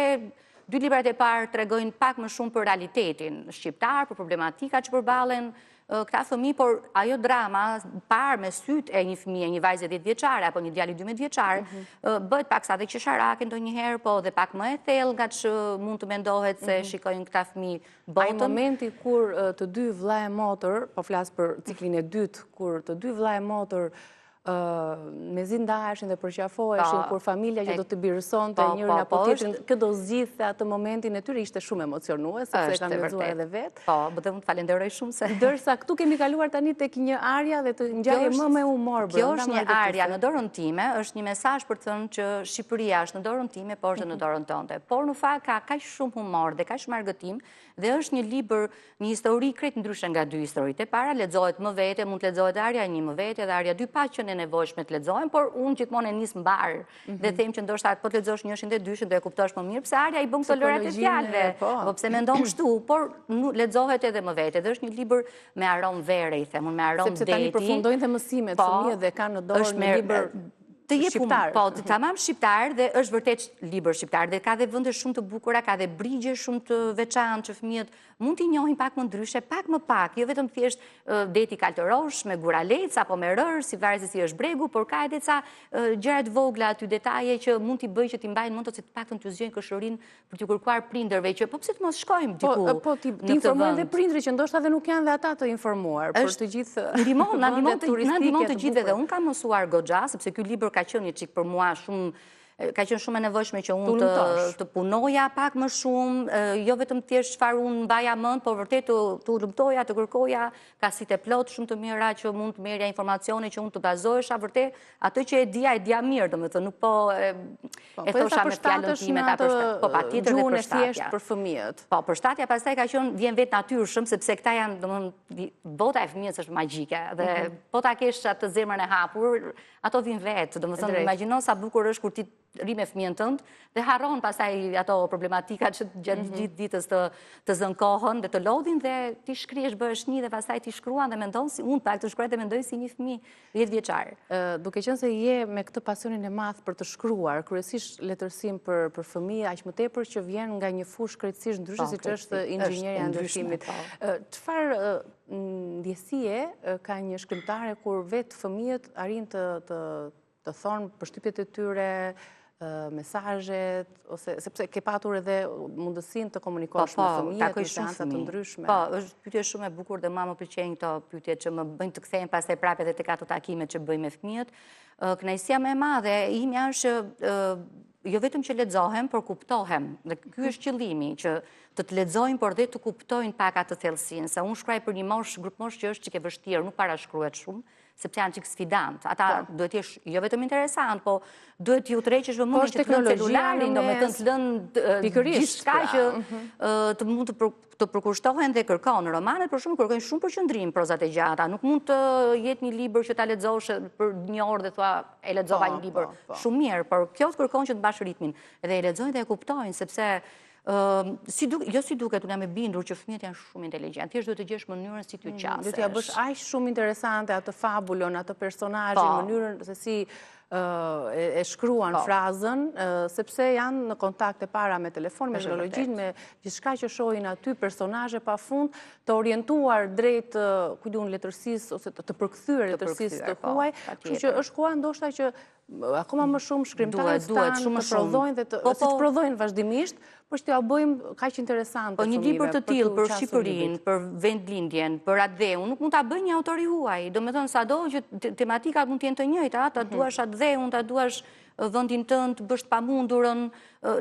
Dy librat e parë tregojnë pak më shumë për realitetin shqiptar, për problematikat që përballen këta fëmijë, por ajo drama parë me sytë e një fëmije, një vajze 10 vjeçare apo një djali 12 vjeçar, mhm. bëhet pak sa dhe qesharake ndonjëherë, po dhe pak më e thellë nga ç'mund të mendohet se mhm. shikojnë këta fëmijë botën. Ai momenti kur të dy vëlla e motër, po flas për ciklin e dytë, kur të dy vëlla e motër mezi ndaheshin dhe përqafoheshin, kur familja që do të birësonte njërin apo tjetrin, kë do zgjidhte atë momentin e tyre, ishte shumë emocionues, sepse e kam lexuar edhe vetë. Po, dhe unë të falenderoj shumë se... Ndërsa, këtu kemi kaluar tani tek një Arja dhe të ngjarje më me humor. Kjo është një Arja në dorën time, është një mesazh për të thënë që Shqipëria është në dorën time, por është në mhm. dorën tënde. Por në fakt ka kaq shumë humor dhe kaq shumë argëtim, dhe është një libër Një histori krejt ndryshe nga dy historitë e para, lexohet më vete, mund të lexohet Arja një më vete dhe Arja 2 pa qenë e nevojshme të lexohen, por unë gjithmonë e nis mbarë mm -hmm. dhe them që ndoshta po të lexosh njëshin dhe dyshin do e kuptosh më mirë pse Arja i bën këto lojërat e fjalëve, po. apo pse mendon kështu, por lexohet edhe më vete dhe është një libër me aromë vere, i them unë, me aromë deti. Sepse tani përfundojnë dhe mësimet po, fëmijët dhe kanë në dorë një libër të jep shqiptar. Po, të tamam shqiptar dhe është vërtet libër shqiptar dhe ka dhe vende shumë të bukura, ka dhe brigje shumë të veçantë që fëmijët mund t'i njohin pak më ndryshe, pak më pak, jo vetëm thjesht deti kaltërosh me guralecë apo me rërë, si varet se si është bregu, por ka edhe ca gjëra të vogla aty detaje që mund t'i bëjë që t'i mbajnë mend ose të paktën t'u zgjojnë kërshërinë për t'u kërkuar prindërve që po pse të mos shkojmë po, diku. Po, t'i informojnë dhe prindërit që ndoshta dhe nuk janë dhe ata të informuar për të gjithë ndihmon, na ndihmon të na ndihmon të gjithëve dhe unë kam mësuar goxha sepse ky libër ka qenë një çik për mua shumë ka qenë shumë e nevojshme që unë të, të punoja pak më shumë, jo vetëm thjesht çfarë unë mbaja mend, por vërtet të, të hulumtoja, të kërkoja, ka site plot shumë të mira që mund të merrja informacione që unë të bazohesha vërtet, atë që e dija, e dija mirë, domethënë, nuk po e, po, e po thosha me fjalën time ta përshtat. Po, patjetër dhe përshtatja. për fëmijët. Po, përshtatja pastaj ka qenë, vjen vetë natyrshëm, sepse këta janë, domethënë, bota e fëmijës është magjike, dhe mhm. po ta kesh atë zemrën e hapur, Ato vijnë vetë, domethënë, imagjino sa bukur është kur ti rri me fëmijën tënd dhe harron pastaj ato problematika që gjatë mhm. gjithë ditës të, të zënë kohën dhe të lodhin dhe ti shkrihesh bëhesh një dhe pastaj ti shkruan dhe mendon si unë pak të shkruaj dhe mendoj si një fëmijë 10 vjeçar. Duke qenë se je me këtë pasionin e madh për të shkruar, kryesisht letërsinë për për fëmijë, aq më tepër që vjen nga një fushë krejtësisht ndryshe po, siç është inxhinieria e ndërtimit. Po. Çfarë ndjesie ka një shkrimtare kur vetë fëmijët arrijnë të të të thonë përshtypjet e tyre, mesazhet ose sepse ke patur edhe mundësinë të komunikosh po, me po, fëmijët në seanca të ndryshme. Po, është pyetje shumë e bukur dhe mua më pëlqejnë këto pyetje që më bëjnë të kthehem pastaj prapë edhe tek ato takimet që bëj me fëmijët. Kënaqësia më e madhe imja është që jo vetëm që lexohem, por kuptohem. Dhe ky është qëllimi që të të lexojnë, por dhe të kuptojnë pak atë thellësinë, se unë shkruaj për një moshë, grupmoshë që është çik e vështirë, nuk parashkruhet shumë, sepse janë çik sfidant. Ata po. duhet të jesh jo vetëm interesant, po duhet t'ju tërheqësh po, vëmendjen që të lënë celularin, domethënë të lënë gjithçka pra. që mhm. të mund të të përkushtohen dhe kërkon. Romanet për shembull kërkojnë shumë përqendrim prozat e gjata. Nuk mund të jetë një libër që ta lexosh për një orë dhe thua e lexova po, një libër. Po, shumë mirë, por kjo të kërkon që të mbash ritmin. Dhe e lexojnë dhe e kuptojnë sepse si duk, jo si duket, unë jam e bindur që fëmijët janë shumë inteligjent. Thjesht duhet të gjesh mënyrën si t'ju mm, qasesh. Duhet t'ia bësh aq shumë interesante atë fabulën, atë personazhin, po. mënyrën se si e shkruan po. frazën, sepse janë në kontakt e para me telefon, me teknologjinë, me gjithçka që shohin aty, personazhe pa fund, të orientuar drejt, ku di unë, letërsisë, ose të përkthyer letërsisë të po, huaj, kështu që është koha ndoshta që akoma më shumë shkrimtarët tanë të prodhojnë dhe të po, si të po. prodhojnë vazhdimisht, por që t'ia bëjmë kaq interesante Po një libër të tillë për Shqipërinë, për vendlindjen, për atdheun, nuk mund ta bëjë një autor i huaj. Domethënë sado që tematikat mund të jenë të njëjta, ta mhm. duash atdheun, ta duash vendin tënd, të bësh të pamundurën,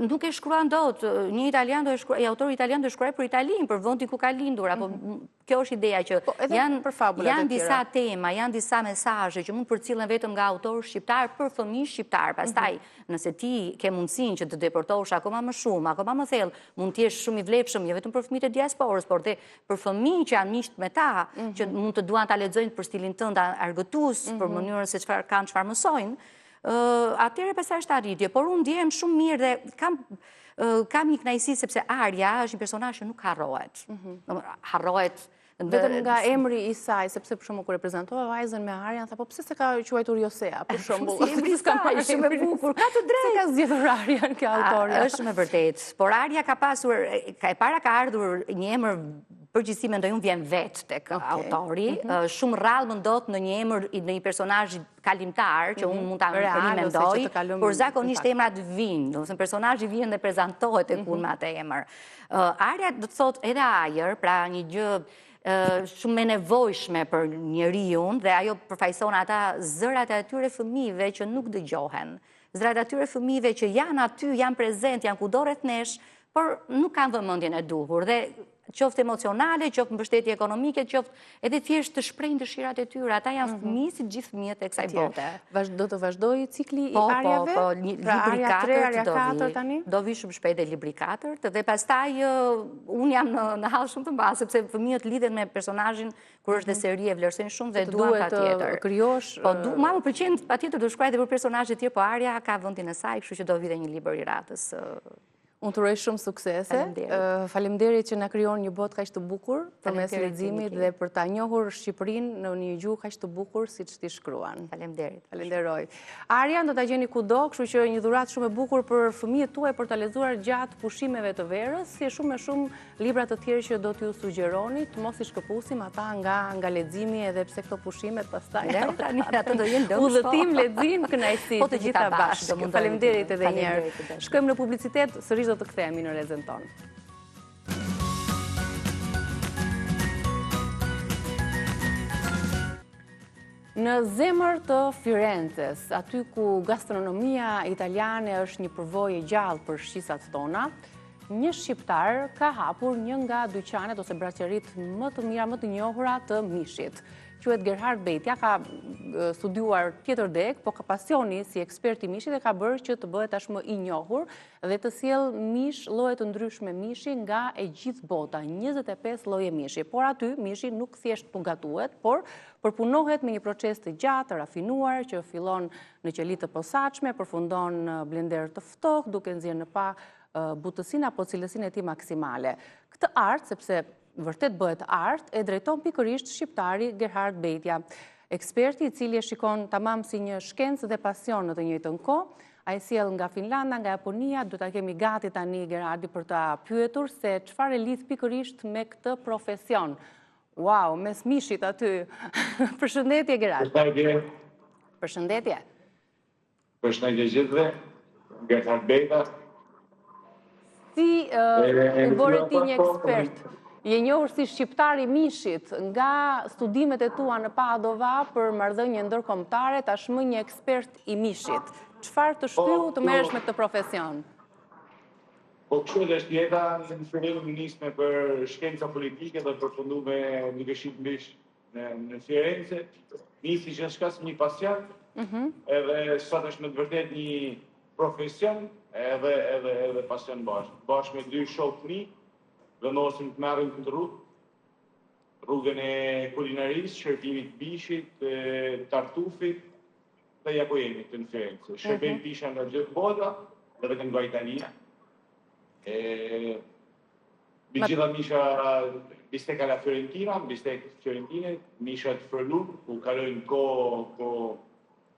nuk e shkruan dot. Një italian do e shkruaj, një autor italian do e shkruajë për Italinë, për vendin ku ka lindur apo mhm. Kjo është ideja që po, janë, janë disa tema, janë disa mesazhe që mund të përcillen vetëm nga autorë shqiptarë për fëmijë shqiptarë. Pastaj, mhm. nëse ti ke mundësinë që të depërtosh akoma më shumë, akoma më thellë, mund të jesh shumë i vlefshëm jo vetëm për fëmijët e diasporës, por dhe për fëmijë që janë miqtë me ta, mhm. që mund të duan ta lexojnë për stilin tënd argëtues, për mhm. mënyrën se çfarë kanë, çfarë mësojnë, atëherë pastaj është arritje, por unë ndjehem shumë mirë dhe kam kam një kënaqësi sepse Arja është një personazh që nuk harrohet. Mhm. Harrohet Vetëm nga emri i saj, sepse për shembull kur e prezantova vajzën me Arjan, tha po pse s'e ka quajtur Josea, për shembull. Si emri i saj, shumë e bukur, ka të drejtë. Se ka zgjedhur Arjan kjo autorja. Është shumë e vërtetë. Por Arja ka pasur, ka e para ka ardhur një emër përgjithësi mendoj unë vjen vetë tek autori. Mhm. Shumë rrallë më ndodh në një emër në një personazh kalimtar që unë mhm. mund ta rimendoj, por zakonisht emrat vijnë, domethënë personazhi vjen dhe prezantohet tek unë mhm. me atë emër. Arja do të thotë edhe ajër, pra një gjë shumë e nevojshme për njeriun dhe ajo përfaqëson ata zërat e atyre fëmijëve që nuk dëgjohen. Zërat e atyre fëmijëve që janë aty, janë prezent, janë kudo rreth nesh, por nuk kanë vëmendjen e duhur dhe qoftë emocionale, qoftë mbështetje ekonomike, qoftë edhe thjesht të shprehin dëshirat e tyre. Ata janë mhm. fëmijë si të gjithë fëmijët e kësaj bote. Do të vazhdojë cikli i po, po, Arjave? Po, po, pra libri i katërt do vi. Do vi shumë shpejt dhe libri i katërt dhe pastaj unë jam në në hall shumë të madh sepse fëmijët lidhen me personazhin kur është dhe mhm. seri e vlerësojnë shumë dhe duan patjetër. Duhet të krijosh... Po, du, mua më pëlqen patjetër të shkruaj dhe për personazhe të tjerë, po Arja ka vendin e saj, kështu që do vi dhe një libër i radhës. Unë të uroj shumë suksese. Faleminderit që na krijon një botë kaq të bukur përmes leximit dhe për ta njohur Shqipërinë në një gjuhë kaq të bukur siç ti shkruan. Faleminderit. Falenderoj. Arjan do ta gjeni kudo, kështu që një dhuratë shumë e bukur për fëmijët tuaj për ta lexuar gjatë pushimeve të verës, si e shumë e shumë Libra të tjerë që do t'ju sugjeroni, të mos i shkëpusim ata nga nga leximi edhe pse këto pushimet pastaj. Ne tani ato do jenë lëmsh. Po. Udhëtim, lexim, kënaqësi, po të gjitha bashkë. Faleminderit edhe një herë. Shkojmë në publicitet, sërish do të kthehemi në rrezen tonë. Në zemër të Firences, aty ku gastronomia italiane është një përvojë e gjallë për shqisat tona, një shqiptar ka hapur një nga dyqanet ose braçeritë më të mira, më të njohura të mishit. Quhet Gerhard Bejtja, ka studiuar tjetër degë, po ka pasioni si ekspert i mishit e ka bërë që të bëhet tashmë i njohur dhe të sjellë mish, lloje të ndryshme mishi nga e gjithë bota, 25 lloje mishi. Por aty mishi nuk thjesht nuk gatuhet, por përpunohet me një proces të gjatë, të rafinuar, që fillon në qeli të posaçme, përfundon në blender të ftohtë, duke nxjerrë në pah butësinë apo cilësinë e tij maksimale. Këtë art, sepse vërtet bëhet art, e drejton pikërisht shqiptari Gerhard Bejtja. Eksperti i cili e shikon tamam si një shkencë dhe pasion në të njëjtën kohë, ai sjell nga Finlanda, nga Japonia, do ta kemi gati tani Gerhardi për ta pyetur se çfarë e lidh pikërisht me këtë profesion. Wow, mes mishit aty. Përshëndetje Gerhard. Përshëndetje. Përshëndetje. Përshëndetje gjithëve. Gerhard Beta. Si u bëre ti një ekspert? Je njohur si shqiptar i mishit nga studimet e tua në Padova për marrëdhënie ndërkombëtare, tashmë një ekspert i mishit. Çfarë të shtyu po, të merresh me këtë profesion? Po kështu edhe është jeta, në fillim nisme për shkenca politike dhe përfundu me duke shit mish në, në Firenze. Nisi gjithçka si një pasion, mm -hmm. edhe sot është me të vërtet një profesion edhe edhe edhe pasion bashkë. Bashkë me dy shokë të mi, vendosim të marrim këtë rrugë, rrugën e kulinarisë, shërbimit të mishit, tartufit, dhe ja ku jemi në Firenze. Shërbejmë mm -hmm. misha nga gjithë bota, dhe vetëm nga Italia. E, mbi gjitha misha bistecca alla Fiorentina, bistekë Fiorentine, misha të fërlum, ku kalojnë kohë, ko,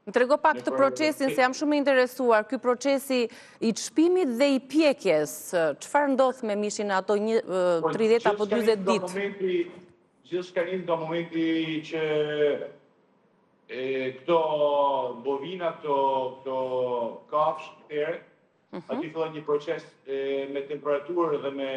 Më trego pak këtë procesin, se jam shumë e interesuar, ky procesi i çpimit dhe i pjekjes, çfarë ndodh me mishin në ato një, 30 po, apo 40 ditë? Gjithçka nis nga momenti që e, këto bovina, këto, këto kafshë, këtere, mm -hmm. aty fillon një proces e, me temperaturë dhe me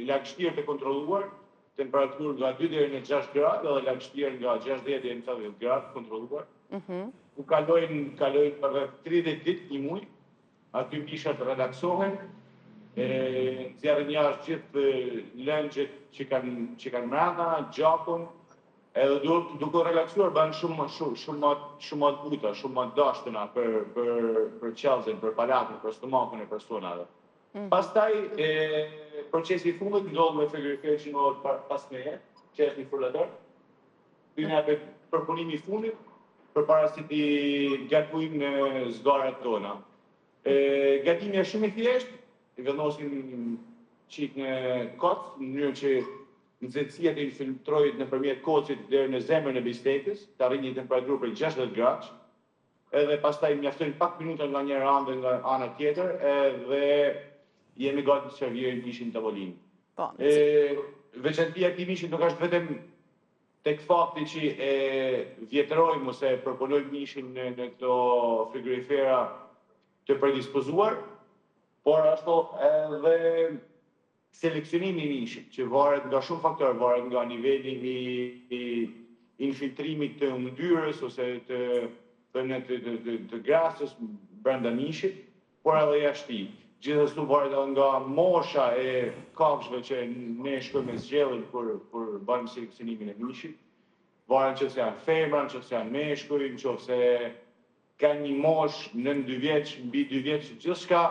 lagështirë të kontrolluar, temperaturë nga 2 deri në 6 gradë dhe lagështirë nga 60 deri në 70 gradë të kontrolluar. Mm -hmm. Ku kalojnë kalojnë për rreth 30 ditë, një muaj, aty mishat relaksohen, e nxjerrin jashtë gjithë lëngjet që kanë që kanë mbrenda, gjakun, edhe duke duke u relaksuar bëhen shumë më shumë shumë më shumë më të buta, shumë më të dashtuna për për për qelzën, për palatin, për stomakun e personave. Mm. Pastaj e, procesi i fundit ndodh me frigorifer që ndodh pas meje, që është një furlator. Ky na jep përpunimi i fundit përpara se t'i gatuajmë në zgarat tona. E, gatimi është shumë i thjeshtë, i vendosim çik në koc, në mënyrë që nxehtësia të infiltrojë nëpërmjet kocit deri në zemrën e bistekës, të arrijë një temperaturë prej 60 gradë, edhe pastaj mjaftojnë pak minuta nga njëra anë dhe nga ana tjetër, edhe jemi gati të servirim mishin në tavolinë. Po. E, veçantia e këtij mishi nuk është vetëm tek fakti që e vjetërojmë ose e përpunojmë mishin në, në këto frigorifera të predispozuar, por ashtu edhe Seleksionimi i mishit, që varet nga shumë faktorë, varet nga niveli i infiltrimit të yndyrës ose të të të të, të, të grasës brenda mishit, por edhe jashtë tij. Gjithashtu varet edhe nga mosha e kafshëve që ne shkojmë e zgjedhim kur kur bëjmë seleksionimin e mishit. Varet nëse janë femra, nëse janë meshkuj, nëse Kanë një moshë nën dy vjeç, mbi dy vjeç, gjithçka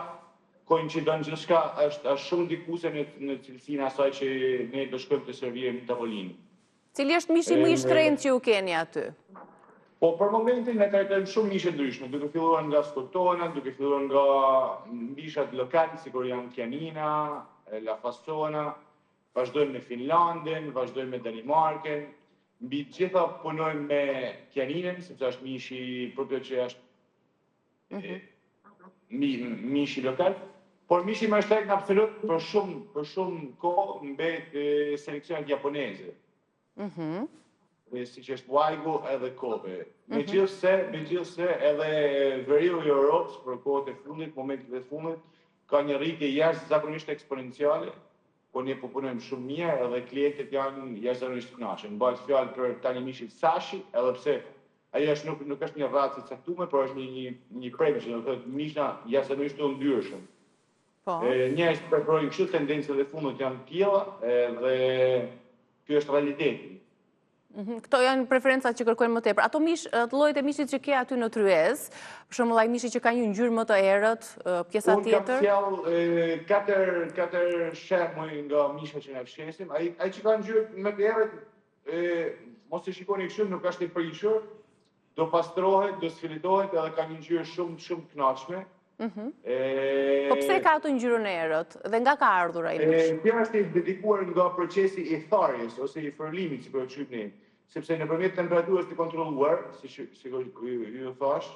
koinçidon gjithçka është është shumë ndikuese në në cilësinë e asaj që ne do shkojmë të servirim në tavolinë. Cili është mishi më i shtrenjtë që ju keni aty? Po për momentin ne trajtojmë shumë mishe ndryshme, duke filluar nga skotona, duke filluar nga mishat lokal, sikur janë Chianina, La Fassona, Vazhdojmë me Finlandën, vazhdojmë me Danimarkën, mbi të gjitha punojmë me Chianinën, sepse është mishi proprio që është mm -hmm. mi, mishi lokal. Por mishi më i shtrenjtë në absolut për shumë për shumë kohë mbet seleksionet japoneze. Mhm. Mm siç është Wagyu edhe Kobe. Mm -hmm. Megjithëse, megjithëse edhe veriu i Europës për kohët e fundit, momentet e fundit, ka një rritje jashtëzakonisht eksponenciale, po ne po punojmë shumë mirë edhe klientët janë jashtëzakonisht të kënaqur. Bëhet fjalë për tani mishit sashi, edhe pse ajo është nuk nuk është një racë e caktuar, por është një një një prem që do të thotë mishna jashtëzakonisht të yndyrshëm. Po. Njerëzit preferojnë kështu, tendencat e fundit janë të tilla dhe ky është realiteti. Mhm, këto janë preferencat që kërkojnë më tepër. Ato mish, ato llojet e mishit që ke aty në tryezë, për shembull ai mishi që ka një ngjyrë më të errët, pjesa tjetër. Unë kam sjell katër katër shembuj nga mishat që ne shesim. Ai ai që ka ngjyrë më të errët, e, mos e shikoni kështu, nuk është i prishur. Do pastrohet, do sfilitohet edhe ka një ngjyrë shumë shumë të kënaqshme. Mhm. Po pse ka atë ngjyrën e errët dhe nga ka ardhur ai mish? Kjo është i dedikuar nga procesi i tharjes ose i fërlimit, sikur e quajmë ne. Sepse nëpërmjet temperaturës të kontrolluar, siç sikur ju thash,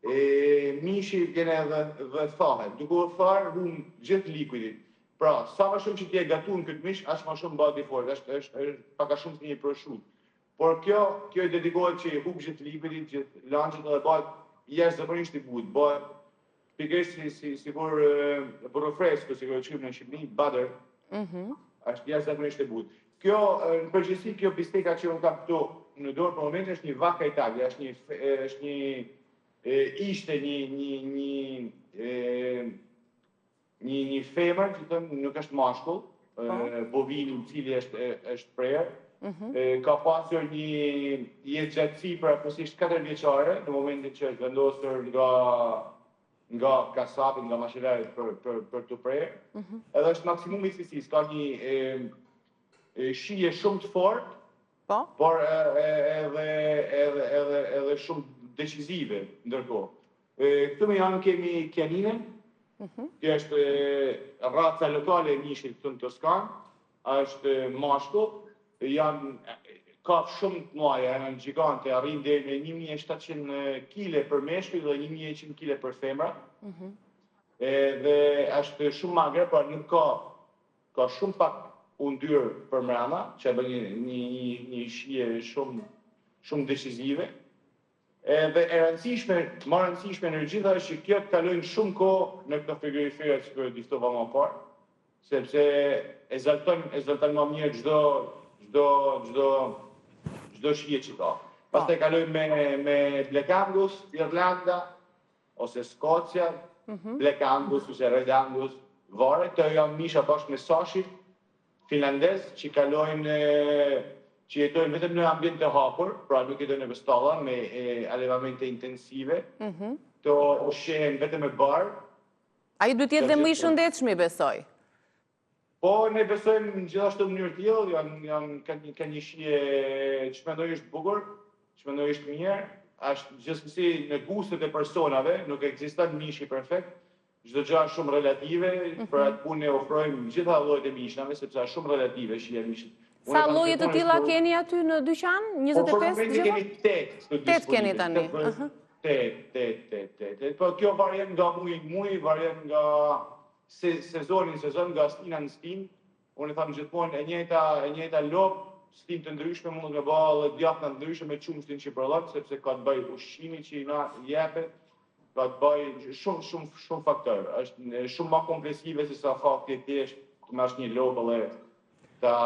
e mishi vjen edhe dhe thahet. Duke u tharë humb gjithë likuidin. Pra, sa më shumë që ti e gatuan këtë mish, aq më shumë bëhet i fortë. Është është është pak a shumë si një proshutë. Por kjo, kjo i dedikohet që i humb gjithë likuidin, gjithë lëngjet edhe bëhet jashtëzakonisht i butë, bëhet. pikërisht si si sikur burro fresco, sikur e quajmë në Shqipëri, butter. Mhm. Mm është jashtëzakonisht e butë. Kjo në përgjithësi kjo bisteka që unë kam këtu në dorë për momentin është një Vacca Italia, është një është një e, ishte një një një e, Një një femër që thënë nuk është mashkull, po. bovini i cili është është prerë, mhm. ka pasur një jetëgjatësi përafërsisht 4 vjeçare në momentin që është vendosur nga nga kasapi, nga maqelari për për për t'u prerë. Mm Edhe është maksimumi i cilësisë, ka një e, e, shije shumë të fortë, Po. Por edhe edhe edhe edhe shumë decizive ndërkohë. Këtu më janë kemi Chianinën, mhm. kjo është raca lokale e mishit këtu në Toskanë, është mashkull, janë kafshë shumë të mëdha, janë gjigante, arrijnë deri në 1700 kile për meshkuj dhe 1100 kile për femra. Mm -hmm. Dhe është shumë magre, pra nuk ka ka shumë pak yndyrë përmrena, që e bën një një një një shije shumë shumë decizive. Edhe e rëndësishme, më e rëndësishme në gjitha është që kjo të kalojnë shumë kohë në këto frigoriferat që po diskutova më parë, sepse ezalton ezalton më mirë çdo çdo çdo çdo shije që ka. Po. Pastaj kalojmë me me Black Angus, Irlanda ose Skocia, mm -hmm. Black Angus ose Red Angus, varet, këto janë misha bashkë me Sashi, finlandez që kalojnë që jetojnë vetëm në ambient të hapur, pra nuk jetojnë në stalla me alevamente intensive. Mm -hmm. Këto ushqehen vetëm me bar. Ai duhet të jetë dhe më i shëndetshmi, besoj. Po, ne besojmë gjithashtu në mënyrë tillë, janë janë kanë një kanë një shije që mendoj është bukur, që mendoj është mirë, është gjithsesi në gustet e personave, nuk ekziston mishi perfekt, Çdo gjë është shumë relative, mhm. për atë punë ne ofrojmë gjitha llojet e mishnave, sepse është shumë relative shija e mishit. Sa lloje të tilla keni aty në dyqan? 25 po, për momentin kemi 8 8 keni tani. 8, 8, 8, 8. Po kjo varion nga muji në muj, varion nga sezoni në sezon, nga stina në stinë. Unë e tham gjithmonë e njëjta e njëjta lopë, stinë të ndryshme mund të bëjë edhe djathna të ndryshme me qumështin që prodhon, sepse ka të bëjë ushqimi që i na jepet, ka të bëjë shumë shumë shumë faktor. Është shumë më kompleksive se sa fakti thjesht të marrësh një lopë dhe ta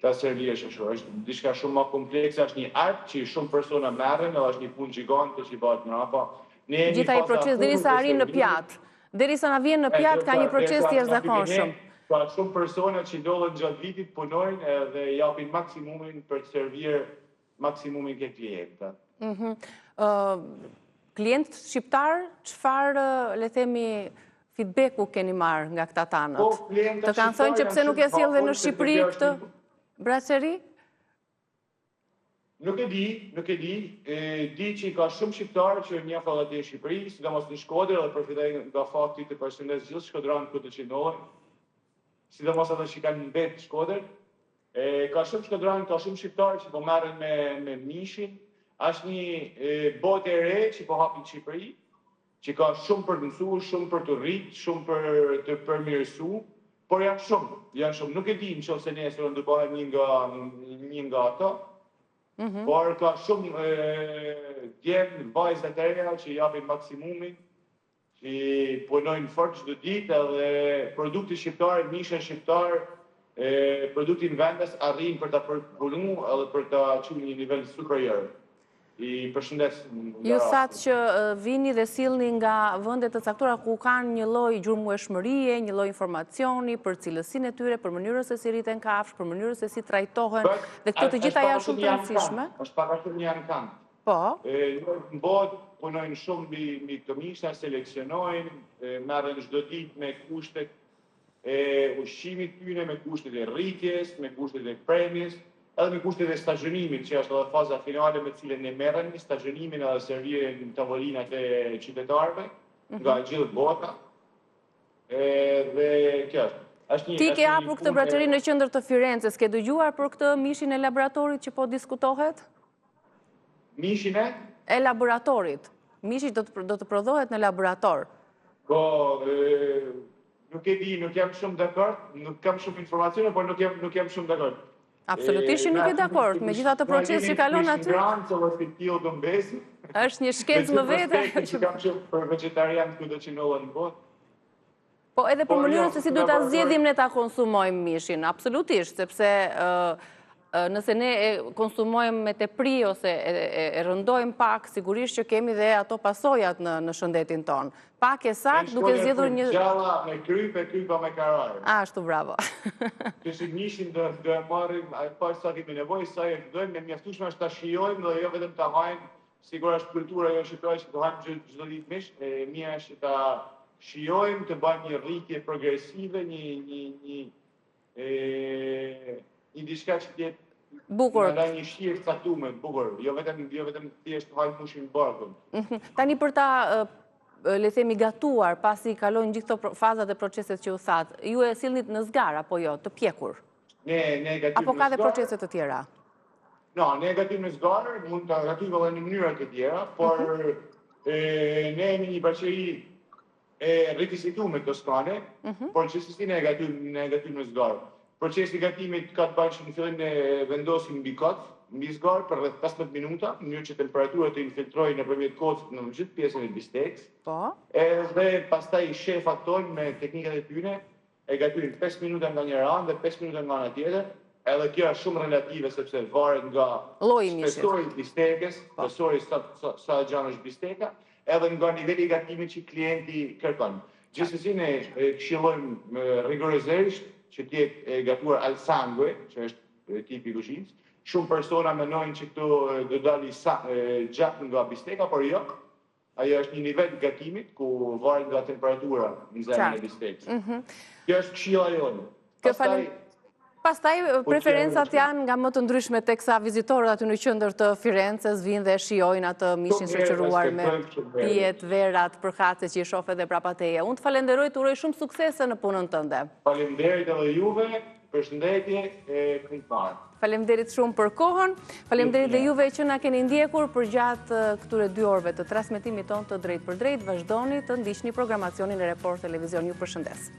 ta servirësh ashtu. Është diçka shumë më komplekse, është një art që shumë persona merren edhe është një punë gjigante që bëhet mbrapa. Ne jemi Gjithë ai proces derisa arrin në pjatë. Derisa na vjen në pjatë ka një proces të jashtëzakonshëm. Ka shumë persona që lodhen gjatë vitit, punojnë edhe japin maksimumin për të servirë maksimumin ke klientët. Mhm. Klientët shqiptarë, çfarë, le themi, feedbacku keni marrë nga këta tanët? Po, të kanë thënë që pse nuk e sjell dhe në Shqipëri këtë braceri? Nuk e di, nuk e di, di që ka shumë shqiptarë që njoh edhe atje në Shqipëri, sidomos në Shkodër dhe përfitoj nga fakti të përshëndes gjithë shkodranët kudo që ndodhen, sidomos ata që kanë mbet në Shkodër. E, ka shumë shkodranë, ka shumë shqiptarë që po merren me, me mishin, është një botë e re që po hapet në Shqipëri, që ka shumë për të mësu, shumë për të rritë, shumë për të përmirësu, por janë shumë, janë shumë. Nuk e di në qoftë se nesër unë do bëhem një nga, një nga ato, mm -hmm. por ka shumë djem, vajza të reja që japin maksimumin, që punojnë fort çdo ditë edhe produkti shqiptar, mishin shqiptar, e, produktin vendas arrin për ta përpunu edhe për ta çu në një nivel superior. I përshëndes nga Ju thatë që vini dhe sillni nga vende të caktuara ku kanë një lloj gjurmueshmërie, një lloj informacioni për cilësinë e tyre, për mënyrën se si rriten kafshë, për mënyrën se si trajtohen, dhe këto të gjitha janë shumë të rëndësishme. Është pak a shumë një ankand. Po. Në botë punojnë shumë mbi mbi këto mishna, seleksionojnë, merren çdo ditë me kushtet e ushqimit tyne, me kushtet e rritjes, me kushtet e premjes, edhe me kushtet e stagjionimit, që është edhe faza finale me të cilën ne merremi, stagjonimin edhe servirjen në tavolinat e qytetarëve mhm. nga gjithë bota. Edhe kjo është. Është një Ti ke hapur këtë braçeri në qendër të Firences, ke dëgjuar për këtë mishin e laboratorit që po diskutohet? Mishin e? E laboratorit. Mishi do të do të prodhohet në laborator. Po, nuk e di, nuk jam shumë dakord, nuk kam shumë informacione, por nuk jam nuk jam shumë dakord. Absolutisht që nuk je dakord, me gjithë atë proces që kalon aty. Në Francë, ose si tillë do mbesim. Është një shkencë më vete. Që kam që për vegetarian kudo që ndodhen në botë. Po edhe për po, mënyrën jo, se si duhet ta zgjedhim ne ta konsumojmë mishin, absolutisht, sepse nëse ne e konsumojmë me tepri ose e rëndojmë pak, sigurisht që kemi dhe ato pasojat në shëndetin tonë. Pak e saktë duke zgjedhur një... Gjalla me krypë e krypa me karar. Ashtu, bravo. Kështu mishin do e marrim, pa sa kemi nevojë, sa e dojmë, e mjaftueshme është ta shijojmë dhe jo vetëm ta hajmë, sikur është kultura jonë shqiptare që të hajmë çdo ditë mish, e mira është që ta shijojmë, të bëjmë një rritje progresive, një një një e një diçka që të jetë bukur. Nga një shije të caktuar, bukur, jo vetëm jo vetëm thjesht të hajmë mushin barkun. Mhm. Tani për ta le themi gatuar pasi kalojnë gjithë këto fazat e proceset që ju thatë, ju e sillnit në zgarë apo jo, të pjekur? Ne ne gatim Apo ka dhe procese të tjera? No, ne gatim në zgarë, mund ta gatim edhe në mënyra të tjera, por mhm. e, ne jemi një braçeri e rivisitume toskane, mhm. por gjithsesi ne e gatim ne e gatim në zgarë. Procesi i gatimit ka të bëjë që në fillim ne vendosim mbi koc, mbi zgarë për rreth 15 minuta, në mënyrë që temperatura të infiltrojë nëpërmjet kocit në gjithë pjesën e bistekës. Po. Edhe pastaj shefat tonë me teknikat e tyre E gatuajmë 5 minuta nga njëra anë dhe 5 minuta nga ana tjetër, edhe kjo është shumë relative sepse varet nga lloji i mishit, spesori i bistekës, po. spesori sa sa, sa e gjanë është bisteka, edhe nga niveli i gatimit që klienti kërkon. Gjithsesi ne këshillojmë rigorozisht që të jetë e gatuar al sangue, që është tipi i kuzhinës. Shumë persona mendojnë që këtu do dali sa, gjak nga bisteka, por jo. Ajo është një nivel gatimit ku varet nga temperatura në zemrën e bistekës. Mhm. Kjo është këshilla jonë. Pastaj Pastaj po, preferencat janë nga më të ndryshme teksa vizitorët aty në qendër të Firences vijnë dhe shijojnë atë mishin shoqëruar me pijet, verat, përkatëse që i shoh edhe prapa teje. Unë të falenderoj, të uroj shumë suksese në punën tënde. Faleminderit edhe juve. Përshëndetje e punë të mbarë. Faleminderit shumë për kohën. Faleminderit dhe juve që na keni ndjekur përgjatë këtyre dy orëve të transmetimit tonë të drejtpërdrejtë. Vazhdoni të ndiqni programacionin e Report Televizion. Ju përshëndes.